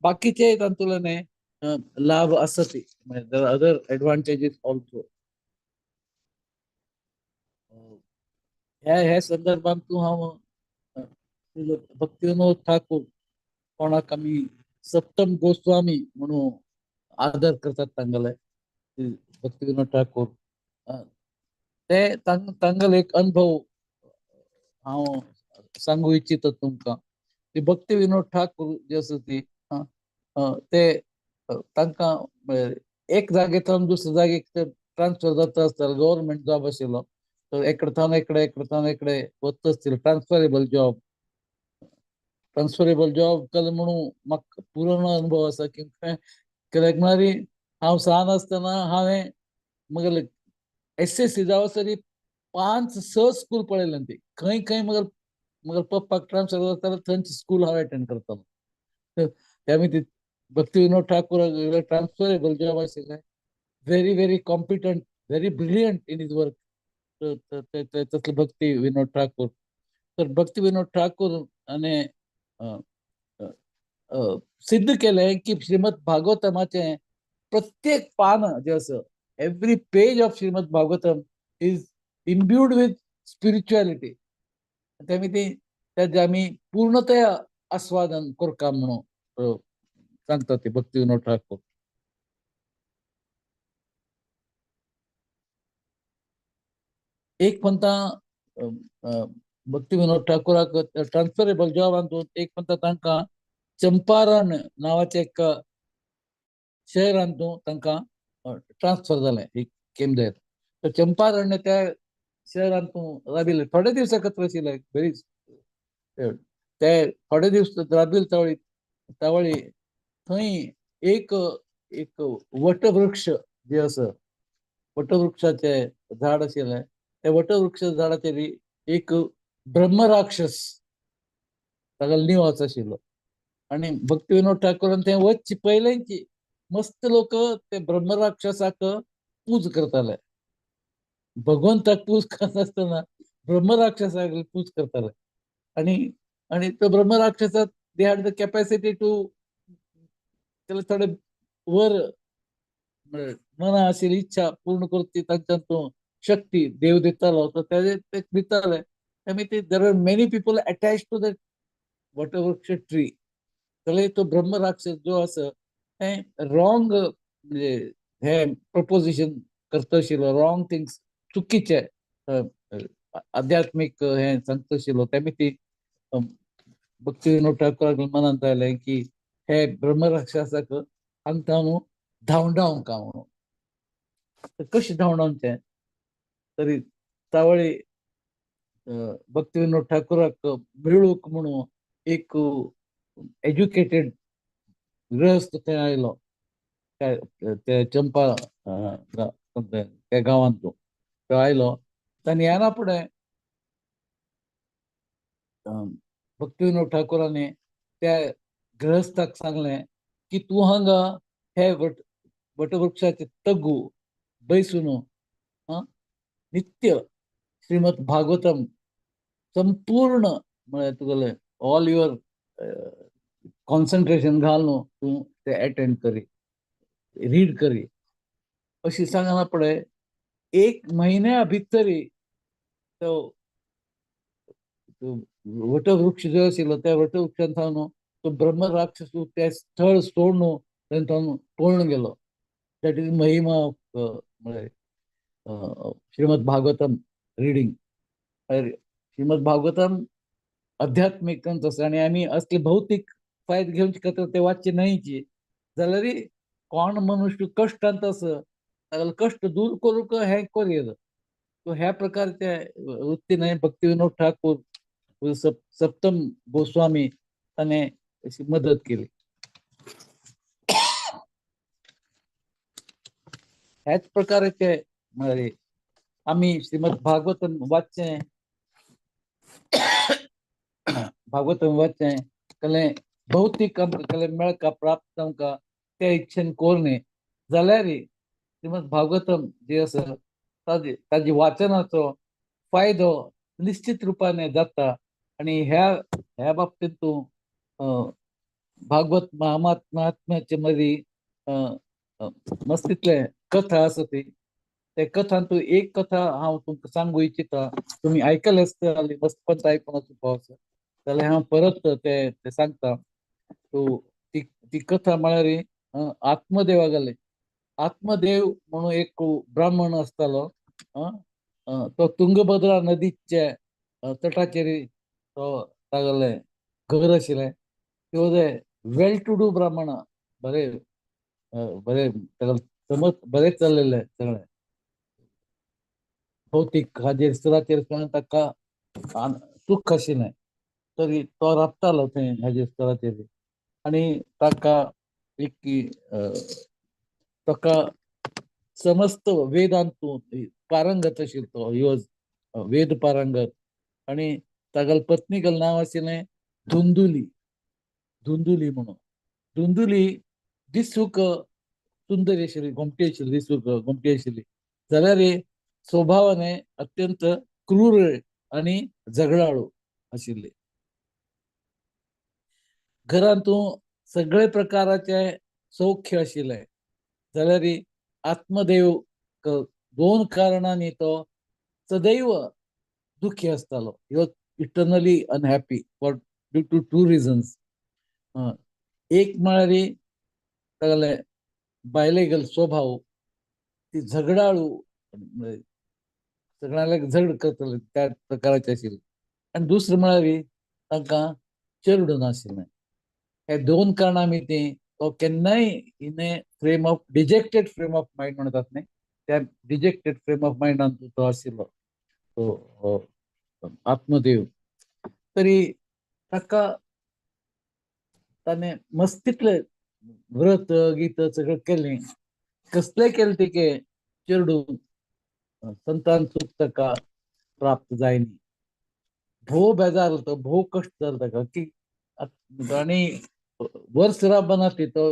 बाकीचे तातूंतल्यान लाभ आसा ती अदर एडवांटेजीस ऑल्सो. ह्या ह्या संदर्भात तूं हांव भक्तिविनोद ठाकूर कोणाक आमी सप्तम गोस्वामी म्हणून आदर करतात तांगेले भक्तिविनोद ठाकूर, ते तांगेले एक अनुभव हांव सांगू इच्छिता तुमकां. ती भक्तिविनोद ठाकूर जे आसा ती ते तांकां एक जागेंतल्यान दुसऱ्या जागेक ट्रान्सफर जाता आसतालो, गव्हर्मेंट जॉब आशिल्लो, तर एकडे थावन एकडे एकडे थावन एकडे वता आसताले, ट्रान्सफरेबल जॉब. ट्रान्सफरेबल जॉब केलो म्हणून म्हाका पूर्ण अनुभव आसा की कित्याक म्हळ्यार हांव सान आसतना हांवें म्हगेले एस एस सी जावसरी 5-6 स्कूल पळयलें. ती खंय खंय म्हगेले म्हगेले पप्पाक ट्रान्सफर जातालो थंयच स्कूल हांव एटेंड करतालो. त्या ती भक्ती विनोद ठाकूर ट्रान्सफरेबल जॉब आशिल्लें, very very competent, very brilliant in his work. तसले भक्ती विनोद ठाकूर. तर भक्ती विनोद ठाकूर आनी सिद्ध केलें की श्रीमद भागवतमाचें प्रत्येक पान जें आसा, every page of Shrimad Bhagavatam is imbued with spirituality. तेमी ती तेजें आमी पूर्णतया आस्वादन करता म्हणून सांगता ती भक्ती विनोद ठाकूर. एक पंता भक्ती विनोद ठाकूराक ट्रान्सफरेबल जॉबान एक पंता तांकां चंपारण नांवाचें एक शहरांत तांकां ट्रान्सफर जालें. ही केम there. तर चंपारण्य त्या शहरांत राबिल्ले थोडे दिवसा खातीर आशिल्ले, वेरी ते थोडे दीस राबिल तावळी तावळी थंय एक एक वटवृक्ष जे आसा, वटवृक्षाचें झाड आशिल्लें. त्या वटवृक्ष झाडाचेर एक ब्रह्मराक्षस ताका निवास आशिल्लो. आनी भक्ती विनोद ठाकूरान थंय वचचे पयलेंची मस्त लोक ते ब्रह्मराक्षसाक पूज करताले. भगवंताक पूज करनासतना ब्रह्मराक्षसाक पूज करताले. आनी आनी तो ब्रह्मराक्षसाक they had the capacity to त्याला थोडे वर मना आशिल्ली इच्छा पूर्ण करची तांच्यान तो शक्ती देव दितालो, तर तेजे ते दिताले. आनी ते there are many people attach to that Vatavriksha tree. जाल्यार तो ब्रह्मराक्षस जो आसा तें रॉंग म्हणजे हे प्रपोजिशन करता आशिल्लो, रॉंग थिंग्स, चुकीचे आध्यात्मीक हें सांगता आशिल्लो. तेमी ती भक्ती विनोद ठाकूराक मनांत आयलें की हे ब्रह्मराक्षसाक हांगा न्हू धांवडावंक म्हणून. कशें धांवडावचें? तरी तावळी भक्ती विनोद ठाकूराक मेळूंक म्हणून एक एज्युकेटेड गृहस्थ थंय आयलो, त्या चंपा त्या गांवांत तो आयलो. ताणें येना फुडें भक्ती विनोद ठाकूरांनी त्या गृहस्थाक सांगलें की तूं हांगा हे वटवृक्षाचे तगू बैसून नित्य श्रीमद भागवतम संपूर्ण म्हळ्यार तुगेलें ऑल your concentration घालून तूं ते एटेंड करी, रीड करी अशी सांगना पळय. एक म्हयन्या भितरी तो वटवृक्ष जो आशिल्लो त्या वटवृक्षान सावन तो ब्रह्मराक्षस ते स्थळ सोडून थंय पळून गेलो. That is Mahima of म्हळ्यार श्रीमद भागवतम रिडींग. श्रीमद भागवतम आध्यात्मीक ग्रंथ आसा आनी आमी असले भौतीक फायदे घेवचे खातीर ते वाचचे न्हयची, जाल्यार कोण मनुष्य कश्टांत आसा तागेले कश्ट दूर करूंक हें करूं. सो ह्या प्रकारचे वृत्तीन भक्ती विनोद ठाकूर सप्तम गोस्वामी ताणें अशी मदत केली. ह्याच प्रकाराचे म्हळ्यार आमी श्रीमद भागवतम वाचचें, भागवतम वाचचें कलें भौतीक आमकां कलें मेळका प्राप्त जावंका त्या इच्छेन कोरने जाल्यार श्रीमद भागवतम जे आसा ताजे ताजे वाचनाचो फायदो निश्चित रुपाने जाता. आनी ह्या ह्या बाबतींत तूं भागवत महात्म्याचे मदीं मस्त तितले कथा आसा ती ते कथांत एक कथा हांव तुमकां सांगू इच्छिता. तुमी आयकले आसतले, मस्त पंत आयकून वचपा आसा जाल्यार हांव परत ते ते सांगता. सो ती ती कथा म्हळ्यार आत्मदेवा जाले. आत्मदेव म्हणून एक ब्राह्मण आसतालो, तो तुंगभद्रा नदीचे तटाचेर तो तागेलें घर आशिल्लें. तो वेल टू do ब्राह्मण, बरे बरे तागेलें समज बरें चल्लेलें सगळें भौतीक हाजेर स्तराचेर ताका सुख आशिल्लें. तरी तो राबतालो थंय हाजेर स्तराचेर आनी ताका एक ताका समस्त वेदांत पारंगत आशिल्लो तो, he was वेद पारंगत. आनी तागेले पत्नीगेलें नांव आशिल्लें धुंदुली, धुंदुली म्हणून. धुंदुली दिसूंक सुंदर आशिल्ली, गोमटी आशिल्ली, दिसूंक गोमटी आशिल्ली, जाल्यार स्वभावाने अत्यंत क्रूर आनी झगडाळू आशिल्ली. घरांत सगळे प्रकाराचे सौख्य आशिल्लें, जाल्यार आत्मदेव दोन कारणांनी तो सदैव दुखी आसतालो. He was eternally unhappy for due to two reasons. एक म्हळ्यार तागेले बायलेगेलो स्वभाव, ती झगडाळू, सगळ्यांक झड करतले त्या प्रकाराचे आशिल्ले. आनी दुसरें म्हळ्यार तांकां चेरडूं नाशिल्लें. हे दोन कारणां ती तो केन्नाय in a frame of dejected frame of mind म्हणटात न्ही, त्या डिजेक्टेड फ्रेम ऑफ मायंडान तो आशिल्लो तो आत्मदेव. तरी ताका ताणें मस्तीतले व्रत गीत सगळें केलें. कसलें केलें तिके चेडूं संतान सूख ताका प्राप्त जायनी. भोव बेजार तो, भोव कश्ट जालो ताका की आनी वर्स राबना ती तो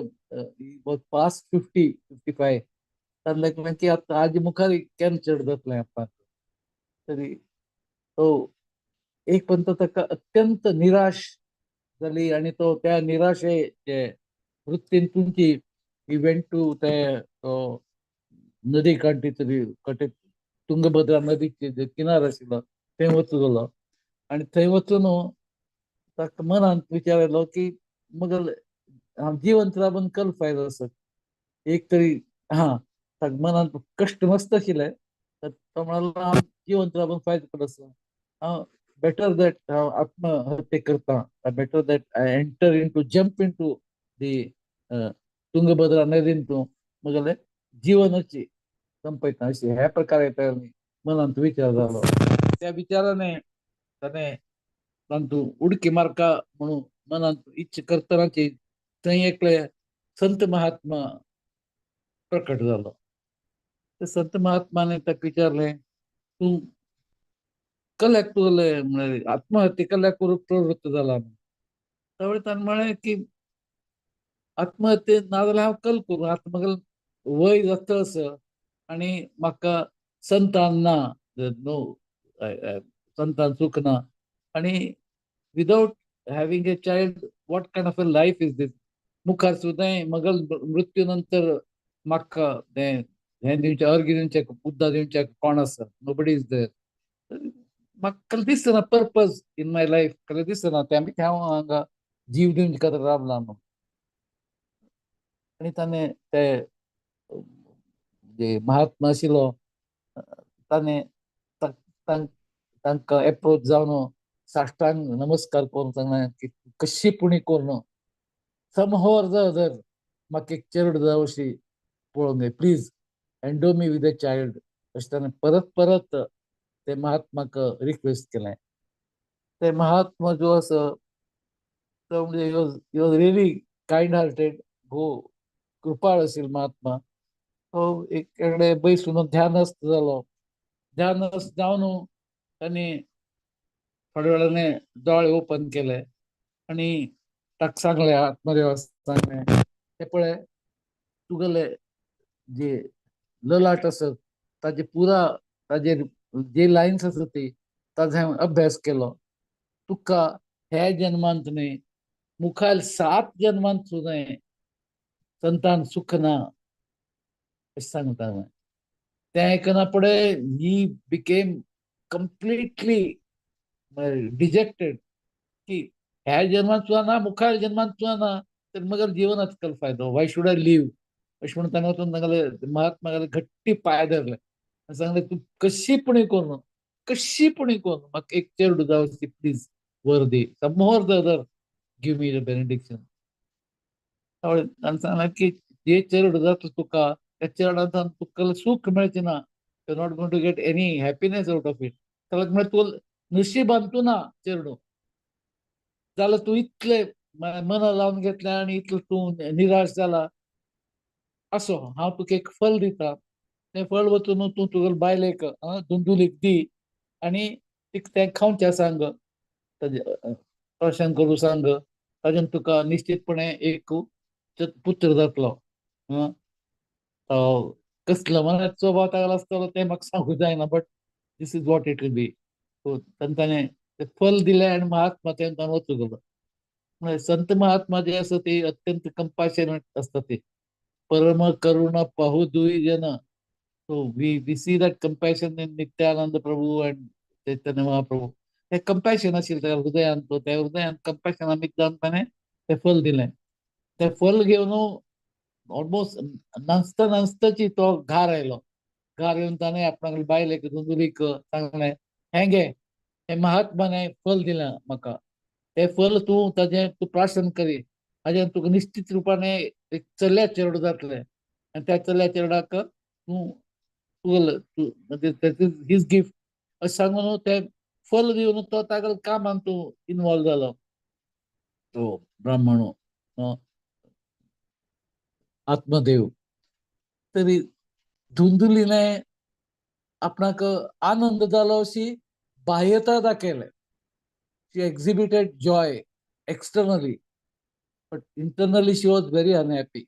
पास्ट 50 55 ताणें लागलें की आतां आज मुखार केन्ना चेड जातलें आपणाक. तरी तो एक पंत ताका अत्यंत निराश जाली आनी तो त्या निराशे वृत्तीन तुमची इव्हेंट टू ते तो नदी कांठी तरी कटे तुंगभद्रा नदीचे किनार आशिल्लो थंय वचूं गेलो. आनी थंय वचून ताका मनांत विचार आयलो की मग हांव जिवंत राबून कल फायदो आसा एक तरी. हां, ताका मनांत कश्ट मस्त आशिल्ले. तर तो म्हणालो हांव जिवंत राबून फायदो कसलो आसा, हांव बेटर that हांव आत्महत्या करता, better that I enter into jump into the Tungabhadra नदीन तूं मगले जीवनाची संपयता अशी ह्या प्रकारे मनांत विचार जालो. त्या विचाराने ताणें तांतू उडकी मारका म्हणून मनांत इच्छा करतनाची थंय एकले संत महात्मा प्रकट जालो. ते संत महात्माने ताका विचारलें, तूं कल्याक तुगेले म्हळ्यार आत्महत्या कल्याक करूंक प्रवृत्त जाला? त्यावेळी ताणें म्हळें की आत्महत्ये नाजाल्यार हांव कल करूं, आतां म्हगेलें वय जाता आसा आनी म्हाका संतान ना, नो संतान सूख ना, आनी without having a child what kind of a life is this. मुखार सुद्दां मगल मृत्यू नंतर म्हाका तें हें दिवचें, अर्घ्य दिवचें, उद्दां दिवचें कोण आसा, नोबडी is there. म्हाका दिसना पर्पज इन my life, कल दिसना तें आमी हांव हांगा जीव दिवचे खातीर रावला म्हणून. आनी ताणें ते जे महात्मा आशिल्लो ताणें तांकां एप्रोच जावन साष्टांग नमस्कार करून सांगलें की कशी पुणी करून समहो ऑर the other म्हाका एक चेरड जाव अशी पळोवंक जाय, please endow me with a child. अशें ताणें परत परत ते महात्माक रिक्वेस्ट केलें. ते महात्मा जो आसा तो म्हणजे he was really kind hearted, भोव कृपाळ आशिल्लो महात्मा. तो एक कडेन बैसून ध्यानस्थ जालो. ध्यानस्थ जावन ताणें थोड्या वेळाने दोळे ओपन केले आनी ताका सांगलें, आत्मदेवाक सांगलें, ते पळय तुगेले जे ललाट आसा ताजे पुरा ताजेर जे लायन्स आसा ती ताजो हांवें अभ्यास केलो. तुका ह्या जन्मांत न्हय मुखार 7 जन्मांत सुद्दां संतान सुख ना अशें सांगता हांवें. तें आयकना फुडें ही बिकेम कंप्लिटली डिजेक्टेड की ह्या जन्मांत सुद्दां ना, मुखार जन्मांत सुद्दां ना, तर मगर जीवनात कल फायदो, वाय should I live अशें म्हणून ताणें वचून तांगेले महात्मा घट्टी पांय धरले आनी सांगलें, तूं कशी पुणी करून, कशी पुणी करून म्हाका एक चेरडूं जावची प्लीज वर दी, समोर the other give me the benediction. ताणें सांगलें की जे चेरडूं जाता तुका त्या चेरडांत तुका सूख मेळचें ना, you not going to get any happiness out of it. ताका म्हळ्यार तूं नशिबान तूं ना चेरडूं जाल्यार तूं इतलें मना लावन घेतलें आनी इतलें तूं निराश जाला, असो हांव तुका एक फल दिता, तें फळ वचून तूं तुगेले बायलेक धुंदुलीक दी आनी तिका तें खावचें सांग, ताजें प्रशन करूं सांग, ताजेन तुका निश्चितपणे एक पुत्र जातलो. कसलो मनाचो स्वभाव तागेलो आसतलो तें म्हाका सांगूंक जायना, but this is what it will be. So ताणें तें फल दिलें आनी महात्मा तें ताणें वचूंक गेलो. म्हळ्यार संत महात्मा जे आसा ते अत्यंत कंपाशनेट आसता, ते परम करुणा पाहू दुई जन. So we see that compassion in Nityananda Prabhu and Chaitanya Mahaprabhu. हे कंपॅशन आशिल्लें त्या हृदयान, तो त्या हृदयान कंपॅशन आमी जावन ताणें तें फल दिलें. तें फल घेवन ऑलमोस्ट नाचता नाचताची तो घार आयलो. घार येवन ताणें आपणाक बायलेक धुंदुलीक सांगलें, हें घे, हें महात्माने फल दिलां म्हाका, तें फल तूं ताजें तूं प्राशन करी, हाजें तुका निश्चित रुपाने एक चल्या चेडूं जातलें आनी त्या चल्या चेरडाक तूं तूं his gift अशें सांगून तें फल दिवन तो तागेल्या कामांत तूं इनवॉल्व जालो तो ब्राह्मण आत्मदेव. तरी धुंदुलीने आपणाक आनंद जालो अशी बाह्यता दाखयलें. She exhibited joy externally, but internally she was very unhappy.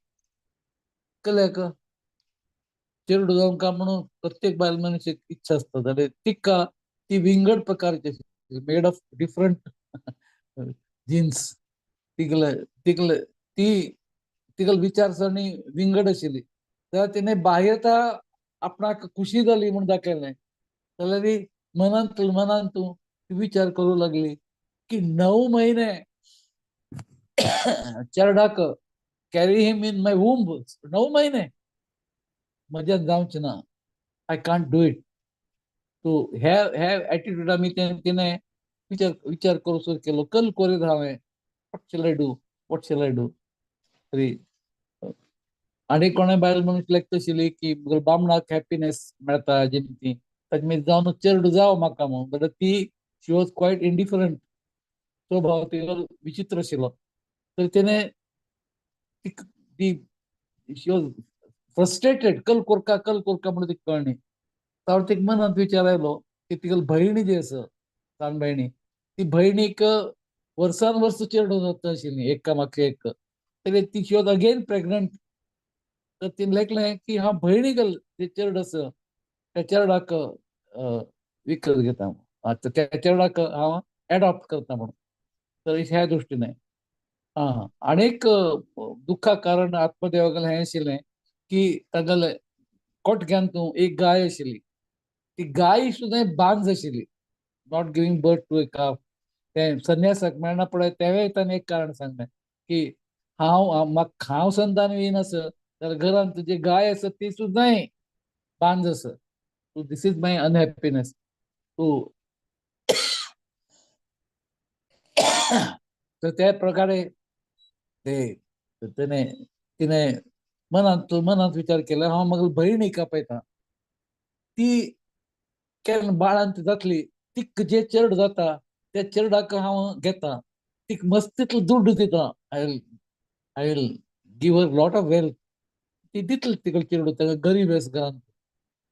कळ्ळें का? चेडूं जावंक काय म्हणून प्रत्येक बायल मनशेक इच्छा आसता, जाल्यार तिका ती विंगड प्रकारची मेड ऑफ डिफरंट जिन्स, तिगले तिगले ती तिगल विचारसरणी विंगड आशिल्ली. जाल्यार तिणें बाह्यता आपणाक खुशी जाली म्हूण दाखयलें, जाल्यार ती मनांत मनांत तूं विचार करूं लागली की 9 महिने चेरडाक carry him in my womb, 9 महिने म्हज्यान जावचें ना, I can't do it. तूं हे हे एटिट्यूड आमी तिणें विचार विचार करूं सुरू केलो, कल करीत हांवें, what shall I do, what shall I do. तरी आनी कोणें बायल मनीस लेखता आशिल्ली की बामणाक हॅप्पीनेस मेळटा जिनती, ताचे मागीर जावन चेरडूं जावं म्हाका म्हणून, जाल्यार ती शी वॉज क्वायट इंडिफरंट, स्वभाव तिगेलो विचित्र आशिल्लो. तर तिणें ती शी वॉज फ्रस्ट्रेटेड, कल कोरका कल कोरका म्हणून तिका कळ्ळी. तावर तिका मनांत विचार आयलो की तिगेली भयणी जी आसा ल्हान भयणी, ती भयणीक वर्सान वर्स चेडूं जाता आशिल्ली एका मागीर एक, तरी ती शी वॉज अगेन प्रेग्नंट. तर तिणें लेखलें की हांव भयणीक जे चेरड आसा त्या चेरडाक विकत घेता, आतां त्या चेरडाक हांव एडॉप्ट करता म्हणून. तर ह्या दृश्टीने आं आनीक दुख्खा कारण आत्मदेवागेलें हें आशिल्लें की तागेलें कोटग्यान तूं एक गाय आशिल्ली, ती गाय सुद्दां बांज आशिल्ली, not giving birth to a calf. तें संन्यासाक मेळना पळय, तेंवूय ताणें एक कारण सांगलें की हांव म्हाका हांव संतान येनासत जाल्यार घरांत तुजी गाय आसा ती सुद्दां बांज आसा, this is my unhappiness. तूं तर त्या प्रकारे ते तिणें तिणें मनांत मनांत विचार केलो, हांव म्हगेली भयणीक आपयता, ती केन्ना बाळांत जातली, तिका जे चेरड जाता त्या चेरडाक हांव घेता, तिका मस्त तितलो दुड्ड दिता, I will give her lot of wealth, ती दितली तिका चेडूं, ताका गरीब आसा घरांत.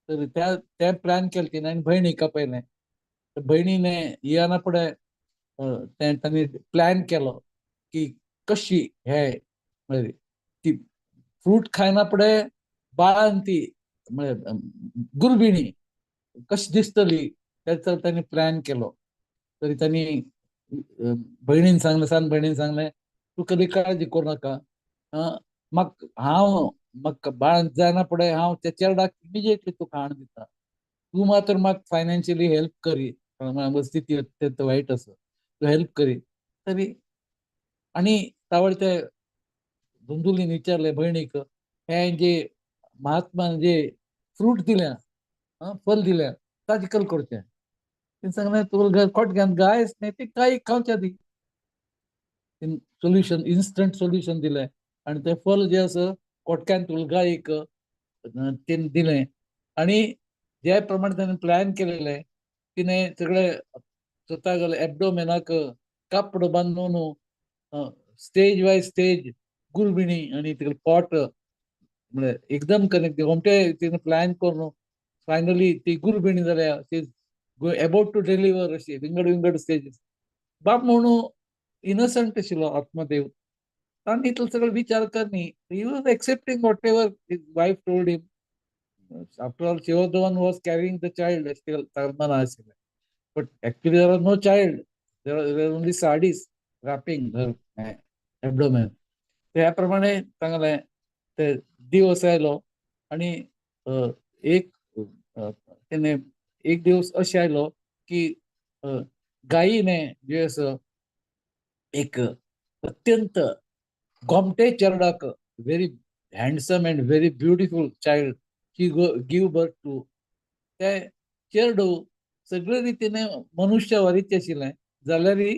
तर त्या तें प्लॅन केलें तिणें आनी भयणीक आपयलें. भयणीने येना फुडें तें तांणी प्लॅन केलो की कशी हे म्हळ्यार ती फ्रूट खायना फुडें बाळान ती म्हळ्यार गुरबिणी कशी दिसतली तेचो तांणी प्लॅन केलो. तरी तांणी भयणीन सांगलें, सान भयणीन सांगलें, तूं कधी काळजी करूं नाका, म्हाका हांव म्हाका बाळान जायना फुडें हांव त्या चेरडाक इमिजिएटली तुका हाडून दिता, तूं मात्र म्हाका फायनान्शियली हेल्प करी, म्हजी स्थिती अत्यंत वायट आसा, तूं हेल्प करी. तरी आनी तावळ ते धुंदुलीन विचारलें भयणीक, हें जे महात्मान जे फ्रूट दिल्या, फल दिल्या, ताजें कल करचें. तिणें सांगलें, तुका खोटग्यान गाय न्ही, ती गायक खावच्या दी. तिणें सोल्युशन, इन्स्टंट सोल्युशन दिलें आनी तें फल जें आसा कोटक्यान तुका गायक तिणें दिलें. आनी ज्या प्रमाणे ताणें प्लॅन केलेलें, तिणें सगळें स्वता एबडोमेनाक कापड बांदून स्टेज बाय स्टेज गुरबिणी आनी तिगेलें पोट म्हळ्यार एकदम कनेक्ट गोमटे तिणें प्लॅन करून फायनली ती गुरबिणी जाल्या, ती एबाउट टू डिलिव्हर अशी विंगड विंगड स्टेजीस. बाप म्हणून इनोसंट आशिल्लो आत्मदेव, ताणें इतलो सगळो विचार करनी, he was accepting whatever his wife told him. After all she was the one was carrying the child, अशें ताका मनां आशिल्लें. But actually there was no child, there were only saris wrapping her abdomen. त्या प्रमाणे सांगलें, ते दिवस आयलो आनी एक तेणे एक दिवस अशें आयलो की गायीने जे आसा एक अत्यंत Gomte चेरडाक, very handsome and very beautiful child She give birth to. ते चेडूं सगळे रितीने मनुष्य वरीच आशिल्लें जाल्यारय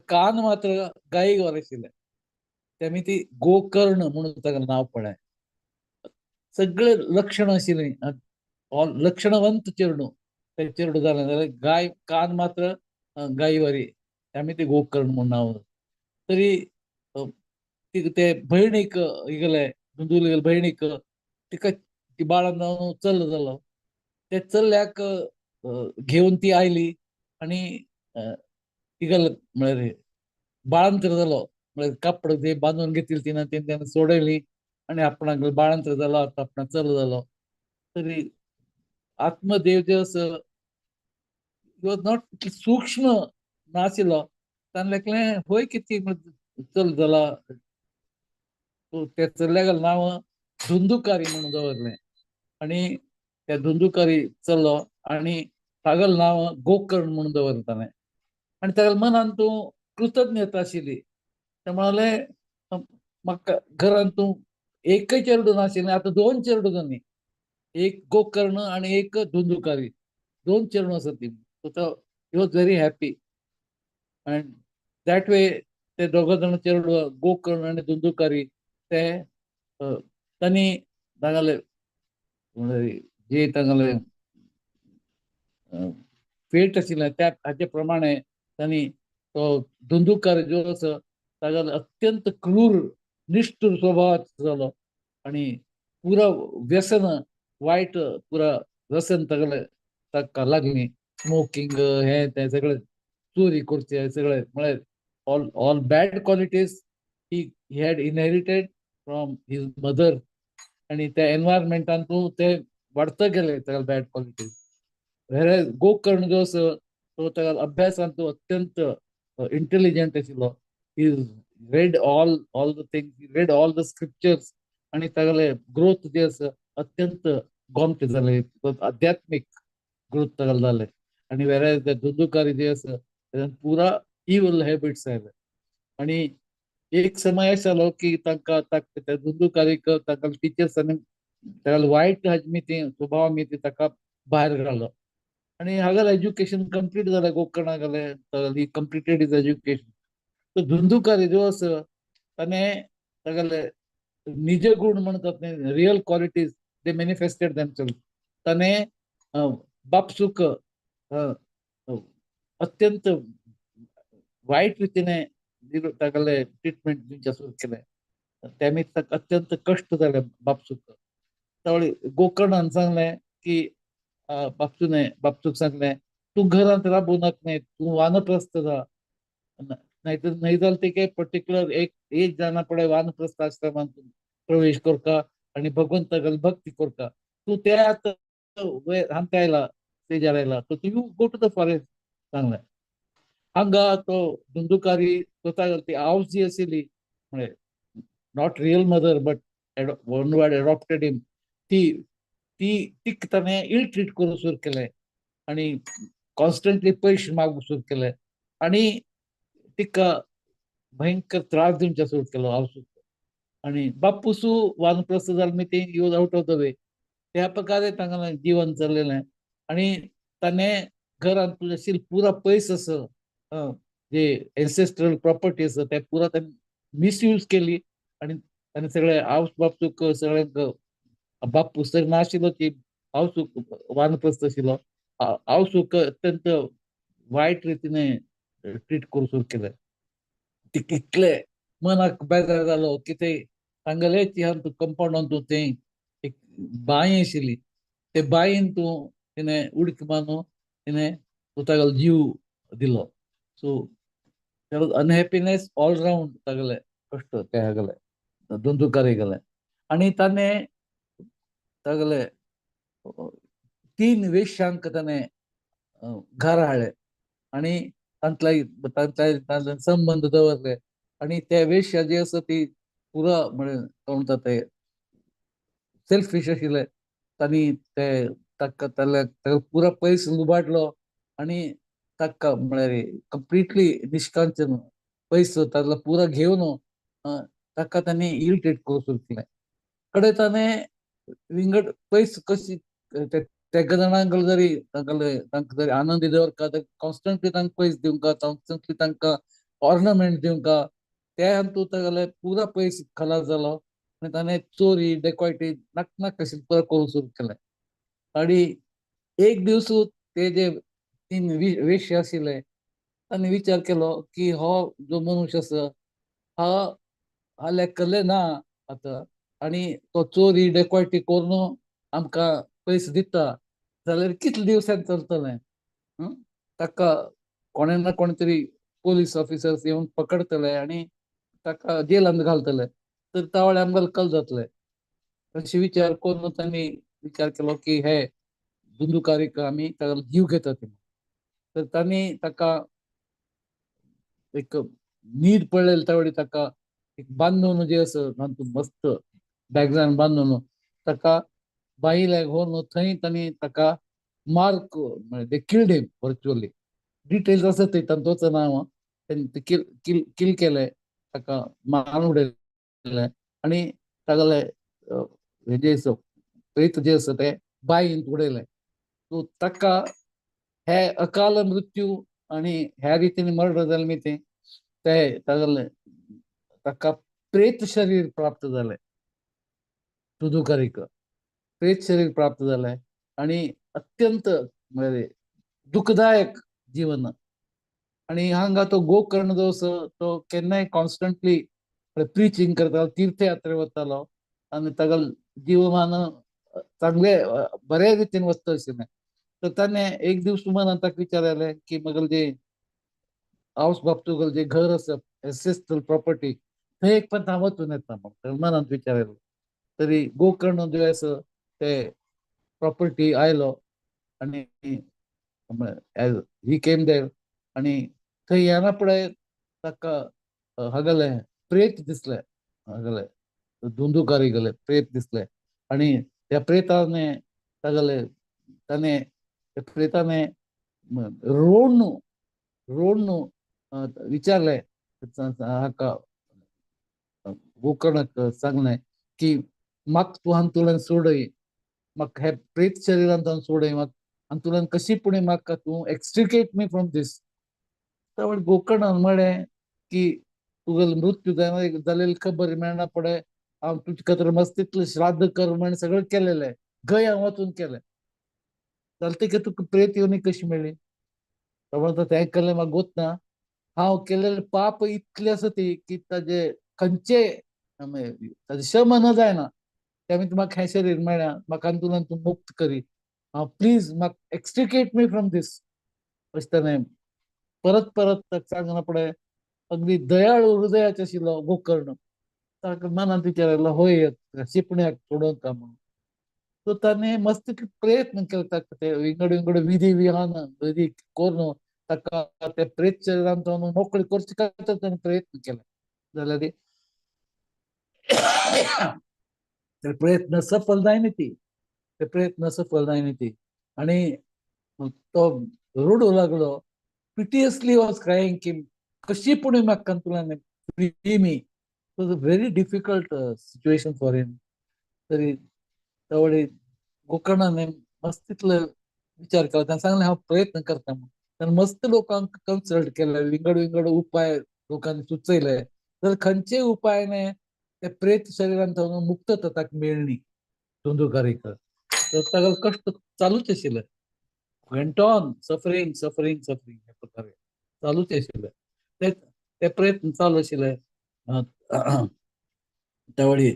कान मात्र गायी वर आशिल्लें. तेमी ती गोकर्ण म्हणून ताका नांव पडलें. सगळे लक्षण आशिल्लीं, लक्षणवंत चेडूं. ते चेडूं जालें जाल्यार गाय कान मात्र गायीवरी, आमी ते गोकर्ण म्हणून नांव. तरी ते भयणीक इगले धुंदुले भयणीक तिका ती बाळान जावन चल जालो. ते चल्याक घेवन ती आयली आनी तिगल म्हळ्यार बाळंतर जालो. म्हळ्यार कापड ते बांदून घेतली तिनं तेणे सोडयली आनी आपणाक बाळंतर जालो, आतां आपणाक चल जालो. तरी आत्मदेव जे आसा not सूक्ष्म नाशिल्लो, ताणें लेखलें होय कितें चल जाला. त्या चल्याक नांव धुंदुकारी म्हणून दवरलें आनी त्या धुंदुकारी चल्लो आनी तागेलें नांव गोकर्ण म्हणून दवरलें ताणें. आनी तागेल्या मनान तूं कृतज्ञता आशिल्ली. ते म्हणाले म्हाका घरान तूं एकय चेडूं नाशिल्लें, आतां दोन चेडूं जालीं, एक गोकर्ण आनी एक धुंदुकारी, दोन चेडूं आसा ती. तो he was very happy and that way ते दोग जाण चेडूं गोकर्ण आनी धुंदुकारी ते तांणी तांगेले जे तांगेले फेट आशिल्लें त्या हाचे प्रमाणे तांणी तो धुंदुकारी जो आसा तागेलो अत्यंत क्रूर निश्ठूर स्वभावाचो जालो आनी पुरा व्यसन वायट पुरा व्यसन तागेले ताका लागली. स्मोकिंग हें तें सगळें, चोरी करचें सगळें, म्हळ्यार all all bad qualities he had inherited from his mother. आनी त्या एनवायरमेंटान तूं ते वाडत गेले तागेले बॅड क्वॉलिटीज. वेर गोकर्ण जो आसा तो तागेल्या अभ्यासान तो अत्यंत इंटेलिजंट आशिल्लो. He read all all the things, he read all the scriptures आनी तागेले ग्रोथ जे आसा अत्यंत गोमटे जाले, आध्यात्मीक ग्रोथ तागेले जाले. आनी वेर धुंदुकारी जे आसा पुरा इवल हॅबिट्स आयले. आनी एक समय अशें जालो की तांकां त्या धुंदुकारीक तांकां टिचर्सांनी तागेले वायट हाजी ती स्वभाव मी ती ताका भायर घालो. आनी हांगा एज्युकेशन कंप्लीट जालें गोकर्णा गेलें, he completed his education. तो धुंदुकारी जो आसा ताणें तागेले निज गुण म्हणतात न्ही, real qualities they manifested themselves. ताणें बापसूक अत्यंत वायट रितीने तागेले ट्रिटमेंट दिवचें सुरू केलें. तेमी ताका अत्यंत कश्ट जाले बापसूक. त्यावेळी गोकर्णान सांगलें की बापसूने बापसूक सांगलें तूं घरांत राबू नाका न्ही, तूं वानप्रस्थ जा, नाही तर नाही जाल्यार ते काय पर्टिक्युलर एक एज जाना पडे वानप्रस्थ आश्रमांत प्रवेश करता आनी भगवंतागेली भक्ती करता. तूं ते आतां हांगा आयला स्टेजार आयला, तो you go to the forest सांगलें. हांगा तो धुंदुकारी स्वता ती आवस जी आशिल्ली, म्हळ्यार not real mother but one who had adopted him, ती ती तिका ताणें इल ट्रीट करूंक सुरू केलें आनी कॉन्स्टंटली पयशे मागूंक सुरू केले आनी तिका भयंकर त्रास दिवचे सुरू केलो आवसूक. आनी बापूसू वानप्रस्थ जालो मागीर ती he was out of the way. त्या प्रकारे तांगेलें जीवन चल्लेलें. आनी ताणें घरांत आशिल्लें पुरा पयस आसा जे एन्सेस्ट्रल प्रॉपर्टी आसा ते पुरा ताणें मिसयूज केली आनी ताणें सगळे आवस बापसूक सगळ्यांक, बापूस तर नाशिल्लो की आवसूक वानप्रस्थ आशिल्लो, आवसूक अत्यंत वायट रितीने ट्रीट करूंक सुरू केलें. तिका इतलें मनाक बेजार जालो की ते तांगेलेच ह्या कंपाउंडांत तूं थंय एक बांय आशिल्ली, ते बांयन तूं तिणें उडकी मारून तिणें तागेलो जीव दिलो. So there was unhappiness all round तागेले कश्ट ते हागेले धुंदुकारी गेले. आनी ताणें तागेले तीन वेश्यांक ताणें घर हाडले आनी तांतले संबंद दवरले आनी ते वेश्या जे आसा ती पुरा म्हळ्यार म्हणटा ते सेल्फीश आशिल्ले. तांणी ते ताका ताका पुरा पयस लुबाडलो आनी ताका म्हळ्यार कंप्लिटली निष्कांचन पयस ताका पुरा घेवन ताका तांणी इरिटेट करूंक सुरू केलें. कडे ताणें विंगड पयस कशी तेग जाणांक जरी तांकां जरी आनंदी दवरका, कॉन्स्टंटली तांकां पयस दिवंका, कॉन्स्टंटली तांकां ऑर्नामेंट दिवंका, ते हातूंत तागेले पुरा पयस खलास जालो आनी ताणें चोरी डेकॉयटी नाक नाक कशी पुरा करूंक सुरू केलें. आनी एक दीस ते जे तीन वेश्य आशिल्ले तांणी विचार केलो की हो जो मनुष्य आसा हा हा लेखले ना आतां, आनी तो चोरी डेकॉयटी करून आमकां पयशे दिता जाल्यार कितले दिवसान चलतलें? ताका कोणे ना कोणे तरी पोलीस ऑफिसर्स येवन पकडतले आनी ताका जेलांत घालतले, तर तावळे आमकां कल जातले. अशें विचार करून तांणी विचार केलो की हे धुंदुकारीक आमी ताका जीव घेतात. तर तांणी ताका एक न्हीद पडलेली त्यावेळी ताका एक बांदून जे आसा तातूंत मस्त बॅग्सान बांदून ताका बायले व्हरून थंय तांणी ताका mark, they killed him virtually. Details आसा थंय तांतूच नांव, तांणी किल किल किल केलें, ताका मारून उडयलें आनी तागेले हें जें आसा प्रेत जें आसा तें बांयंत उडयलें. सो ताका हे अकाल मृत्यू आनी ह्या रितीन मर्डर जालें न्ही तें, ते तागेले ताका प्रेत शरीर प्राप्त जालें. तुदुकारीक प्रेत शरीर प्राप्त जालें आनी अत्यंत म्हळ्यार दुखदायक जीवन. आनी हांगा तो गोकर्ण जो आसा तो केन्नाय कॉन्स्टंटली प्रिचींग करतालो, तीर्थयात्रे वतालो आनी तागेलो जीवमान चांगले बऱ्या रितीन वचता आशिल्लें. तर ताणें एक दीस मनांत ताका विचार आयलें की म्हगेलें जें हावस बाप तुगेलें जें घर आसा एन्सेस्ट्रल प्रॉपर्टी थंय एक पण हांव वचून येता म्हणून मनांत विचार आयलो. तरी गोकर्ण जे आसा ते प्रॉपर्टी आयलो आनी ही केम there आनी थंय येना फुडें ताका हागले प्रेत दिसलें, हागले धुंदुकारी गेले प्रेत दिसलें आनी त्या प्रेताने तागेले ताणें त्या प्रेताने रोडनु रोडनु विचारलें हाका गोकर्णाक सांगलें की म्हाका तूं हातूंतल्यान सोडय, म्हाका हे प्रेत शरिरांतल्यान सोडय, म्हाका हातूंतल्यान कशी पूण म्हाका तूं एक्स्ट्रिकेट मी फ्रॉम these. त्या गोकर्णान म्हळें की तुगेलो मृत्यू जायना जालेली खबर मेळना फुडें हांव तुजे खातीर मस्त तितलें श्राद्ध कर्म आनी सगळें केलेलें, गय हांव वचून केलें, जालें की तुका प्रेत येवन कशी मेळ्ळी? तो म्हणटा तें केल्लें म्हाका गोत ना, हांव केलेलें पाप इतलें आसा ती की ताजे खंयचे ताजें शमन जायना, त्या म्हाका हें शरीर मेळ्ळें, म्हाका हातूंतल्यान तूं मुक्त करी, हांव प्लीज म्हाका एक्स्ट्रिकेट मी फ्रॉम these. अशें ताणें परत परत ताका सांगना फुडें अगदी दयाळू हृदयाचो आशिल्लो गोकर्ण, ताका मनांत विचार आयलो होय शिपण्याक सोडोवंक का म्हणून. सो ताणें मस्त प्रयत्न केलो, ताका ते विंगड विंगड विधी विधान विधी करून ताका ते प्रेत शरिरांत मोकळे करचे खातीर ताणें प्रयत्न केले. जाल्यार ते प्रयत्न सफल जायना ती, ते प्रयत्न सफल जायना ती आनी तो रडूं लागलो, पिटियसली वॉज क्रायिंग की कशी पूण म्हाका तुला free me. It was a very difficult situation for him. तरी त्यावेळी गोकर्णाने मस्त तितलो विचार केला, ताणें सांगलें हांव प्रयत्न करता म्हणून. ताणें मस्त लोकांक कन्सल्ट केले, विंगड विंगड उपाय लोकांनी सुचयले, तर खंयचे उपायाने ते प्रेत शरिरांत मुक्तता ताका मेळ्ळी धुंदुकारीक. तर ताका कश्ट चालूच आशिल्ले, went on suffering suffering suffering ह्या प्रकारे चालूच आशिल्ले, ते ते प्रयत्न चालू आशिल्ले. त्यावेळी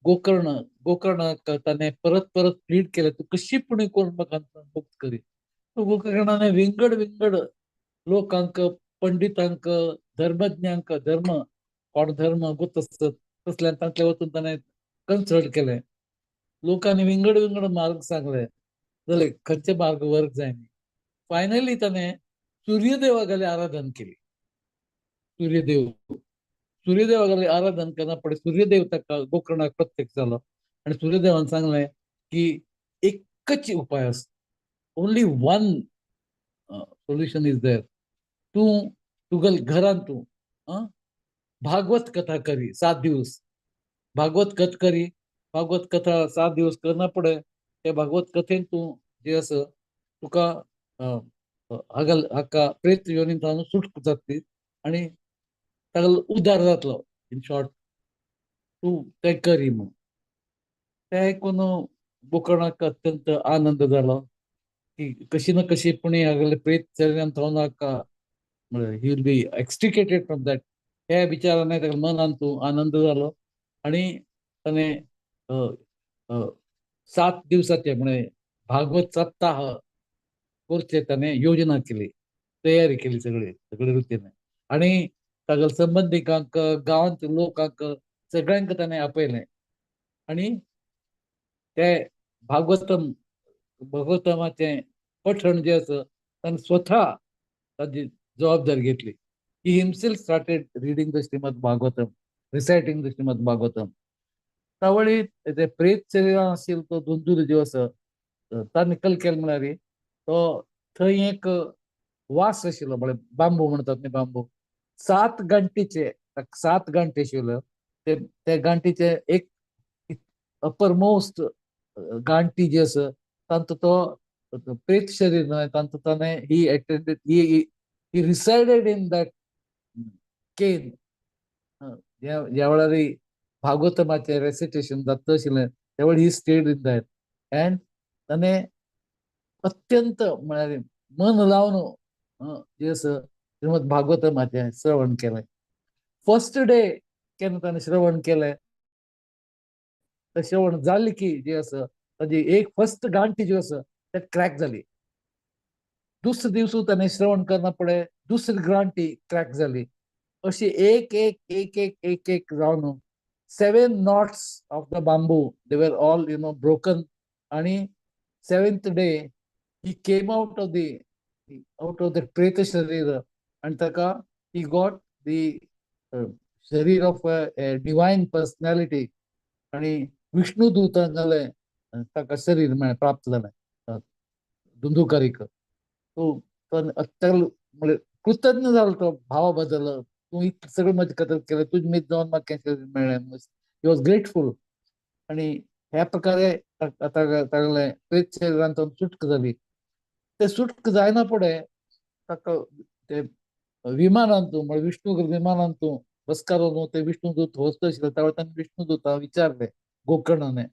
गोकर्ण गोकर्णाक ताणें परत परत प्लीड केलें, तूं कशी पूण करून म्हाका मुक्त करी. गोकर्णाने विंगड विंगड लोकांक, पंडितांक, धर्मज्ञांक, धर्म कोण धर्म गोत आसत तसल्यान तांतले वचून ताणें कन्सल्ट केलें. लोकांनी विंगड विंगड मार्ग सांगले, जाले खंयचे मार्ग वर्क जायना. फायनली ताणें सूर्यदेवागेली आराधन केली. सूर्यदेव सूर्यदेवागेली आराधन करना पडे सूर्यदेव ताका गोकर्णाक प्रत्यक्ष जालो आनी सूर्यदेवान सांगलें की एकच उपाय आसा, only one solution is there. तूं तुगेल घरान तूं भागवत कथा करी, 7 दिवस भागवत कथा करी भागवत कथा 7 दिवस करना पडे. ते भागवत कथेन तूं जे आसा तुका हागल हाका प्रेत योनींत सुटका जातली आनी ताका उद्धार जातलो. इन शॉर्ट तूं तें करी म्हूण. तें आयकून गोकर्णाक अत्यंत आनंद जालो की कशी ना कशी पुणी हागले प्रेत शरिरान थंय हाका म्हळ्यार he will be extricated from that. ह्या विचारान ताका मनान तूं आनंद जालो आनी ताणें 7 दिवसाचे म्हणजे भागवत सप्ताह करचे ताणें योजना केली, तयारी केली सगळी सगळे रितीन. आनी तागेल्या संबंदिकांक, गांवांत लोकांक सगळ्यांक ताणें आपयलें आनी ते भागवतम भागवतमाचें पठण जें आसा ताणें स्वता ताजी जबाबदारी घेतली. He himself started reading the Srimad Bhagavatam, reciting the Srimad Bhagavatam. तावळी ते प्रेत शरिरान आशिल्लो तो धुंदूर जो आसा ताणें कल केलें म्हळ्यार तो थंय एक वास आशिल्लो, म्हळ्यार बांबू म्हणटात न्ही, बांबू 7 गांठीचे, 7 गांठी आशिल्ल्यो. ते गांठीचे एक अपर मोस्ट गांठी जी आसा तांचो तो प्रेत शरीर न्हय, तांचो ताणें he attended, he resided in that cane. ज्या वेळार भागवतमाचें रेसिटेशन जाता आशिल्लें त्या वेळार he stayed in that. And ताणें अत्यंत म्हळ्यार मन लावन जें आसा श्रीमद भागवतमाचें श्रवण केलें. फर्स्ट डे केन्ना ताणें श्रवण केलें, तें श्रवण जालें की जें आसा ताजी एक फर्स्ट गांठी जी आसा ते क्रॅक जाली. दुसरे दिवसूं ताणें श्रवण करना पडे दुसरी गांठी क्रॅक जाली. अशी एक एक एक एक एक एक जावन 7 knots of the bamboo they were all you know broken. आनी 7th day he came out of the प्रेत शरीर आनी ताका he got the शरीर ऑफ ए डिवायन पर्सनॅलिटी आनी विष्णुदूतान जालें ताका शरीर मेळ्ळें, प्राप्त जालें धुंदुकारीक. तो अत्यंत म्हळ्यार कृतज्ञ जालो तो भावा बद्दल, तूं इतलें सगळें म्हजें खातीर केलें, तुज मीत जावन म्हाका हें शरीर मेळ्ळें. He was grateful. आनी ह्या प्रकारे तागेलें प्रेत शरिरान सुटका जाली. ते सुटका जायना फुडें ताका ते विमानांत म्हळ्यार विष्णू विमानांत बसकारो न्हू ते विष्णुदूत वचत आशिल्ले त्या वेळार ताणें विष्णुदूताक विचारलें गोकर्णाने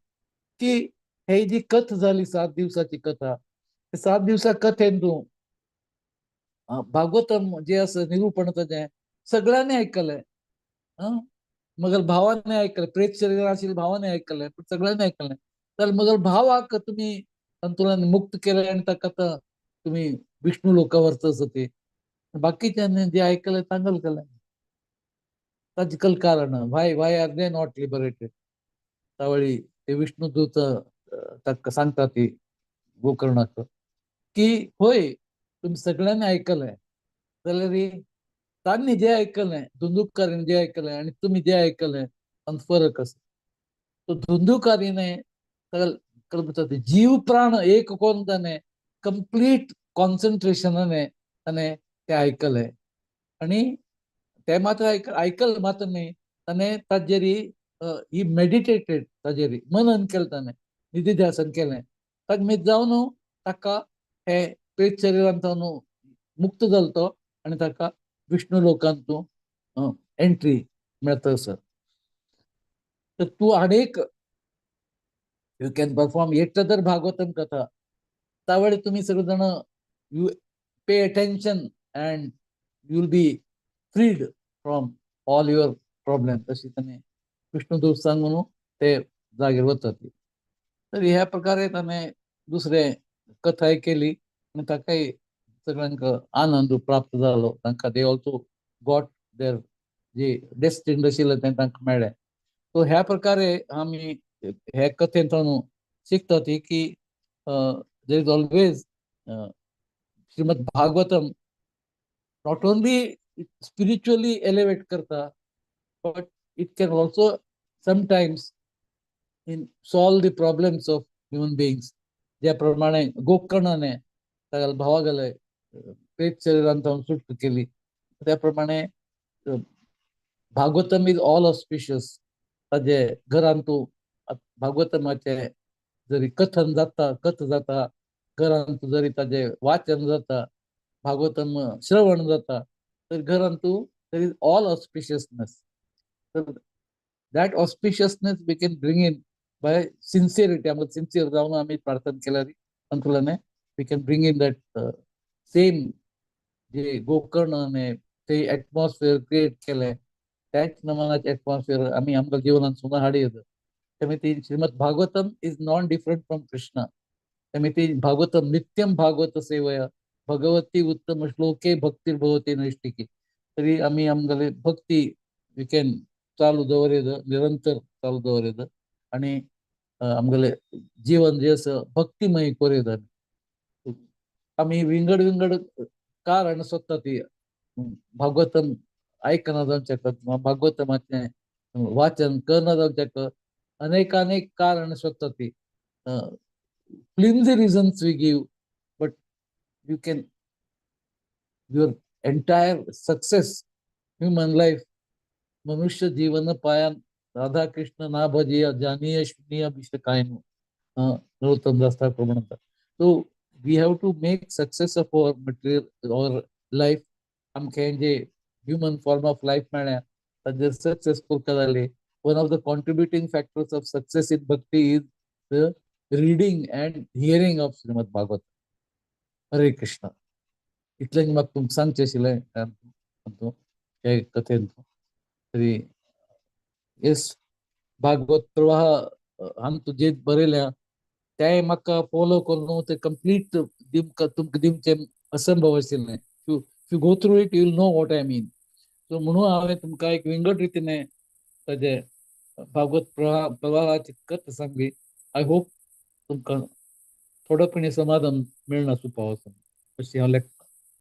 की ही जी कथा जाली 7 दिवसाची कथा, 7 दिवसा कथेन तूं भागवतम जे आसा निरूपण ताजें सगळ्यांनी आयकलें, मगर भावाने आयकलें, प्रेत शरीर आशिल्ल्या भावाने आयकलें, पण सगळ्यांनी आयकलें. तर मगर भावाक तुमी तातूंतल्यान मुक्त केलें आनी ताका आतां तुमी विष्णू लोका व्हरता आसा ते, बाकीच्यांनी जे आयकलें तांगल केलें. ताजें कल कारण why why are they not liberated. त्यावेळी ते विष्णुदूत ताका सांगता ती गोकर्णाक की होय तुमी सगळ्यांनी आयकलें जाल्यार तांणी जे आयकलें, धुंदुकारीन जे आयकलें आनी तुमी जे आयकलें तांचो फरक आसा. तो धुंदुकारीने जीव प्राण एक कोण ताणें कंप्लीट कॉन्सन्ट्रेशनाने ताणें तें आयकलें आनी तें मात्र आयकलें मात्र न्ही, ताणें ताजेर ही मेडिटेटेड, ताजेर मनन केलें, ताणें निधिध्यासन केलें. ताका मीत जावन ताका हे प्रेत शरिरान जावन मुक्त जालो तो आनी ताका विष्णू लोकांत तूं एंट्री मेळटा सर. तर तूं आनीक you can perform yet other Bhagavatam katha. त्यावेळी तुम्ही सगळेजण you pay attention and you will be freed from all your problem. तशी ताणें विष्णुदूत सांगून ते जागेर वतात. तर ह्या प्रकारे ताणें दुसरे कथाय केली आनी ताकाय सगळ्यांक आनंद प्राप्त जालो. तांकां they also got there J destined आशिल्लें तें तांकां मेळ्ळें. सो ह्या प्रकारे आमी हे कथेंत शिकतात की there is always Shrimad Bhagavatam not only spiritually elevate करता but it can also sometimes in solve the problems of human beings. ज्या प्रमाणे गोकर्णाने तागेल्या भावागेले प्रेत शरिरान सुटका केली त्याप्रमाणे भागवतम is all auspicious. ताजे घरांत तूं भागवतमाचें जरी कथन जाता, कथ जाता, घरांत जरी ताजें वाचन जाता, भागवतम श्रवण जाता, तर घरांत there is all auspiciousness. तर that auspiciousness we can bring in by sincerity. आमकां सिन्सियर जावन आमी प्रार्थना केल्यार अंतुलाने we can bring in that same जे गोकर्णाने ते एटमॉस्फियर क्रिएट केलें त्याच नमनाचे एटमॉस्फियर आमी आमकां जिवनांत सुद्दां हाडूं येता. त्यामुळे ती Shrimad Bhagavatam is non different from Krishna. त्यामुळे ती भागवतम नित्यम भागवत सेवया भगवती उत्तम श्लोके भक्तिर्भवती नैष्टिकी. तरी आमी आमगेले भक्ती we can चालू दवरयता, निरंतर चालू दवरयता आनी आमगेले जीवन जे आसा भक्तिमय करयता. आमी विंगड विंगड कारण सोदता ती भागवतम आयकना जावंक शकता, भागवतमाचें वाचन करना जावंक शकता, अनेकानेक कारण सोदता ती. Flimsy reasons we give, but you can your entire success human life मनुष्य जीवन पायान राधा कृष्ण ना भजिया जानिय शून्य विषय कायनो नरोत्तम दास ठाकूर म्हणतात. So we have to make success of our material our life. आमकां जे ह्युमन फॉर्म ऑफ लायफ मेळ्ळ्या ताजेर सक्सेसफूल जाले. One of the contributing factors of success in bhakti is the reading and hearing of Shrimad Bhagavat. Hare Krishna. इतलें म्हाका तुमकां सांगचें आशिल्लें हे कथेन. तरी येस, भागवत प्रवाह हांगा तुजें बरयल्या तेंय म्हाका फॉलो करून ते कंप्लीट दिवंक तुमकां दिवचें असंभव आशिल्लें. You you go through it, you will know what I mean. So म्हणून हांवें तुमकां एक विंगड रितीने ताजें भागवत प्रवाहाची कथा सांगली. I hope तुमकां थोडो पणी समाधान मेळना सुपाव अशें हांव लेखता.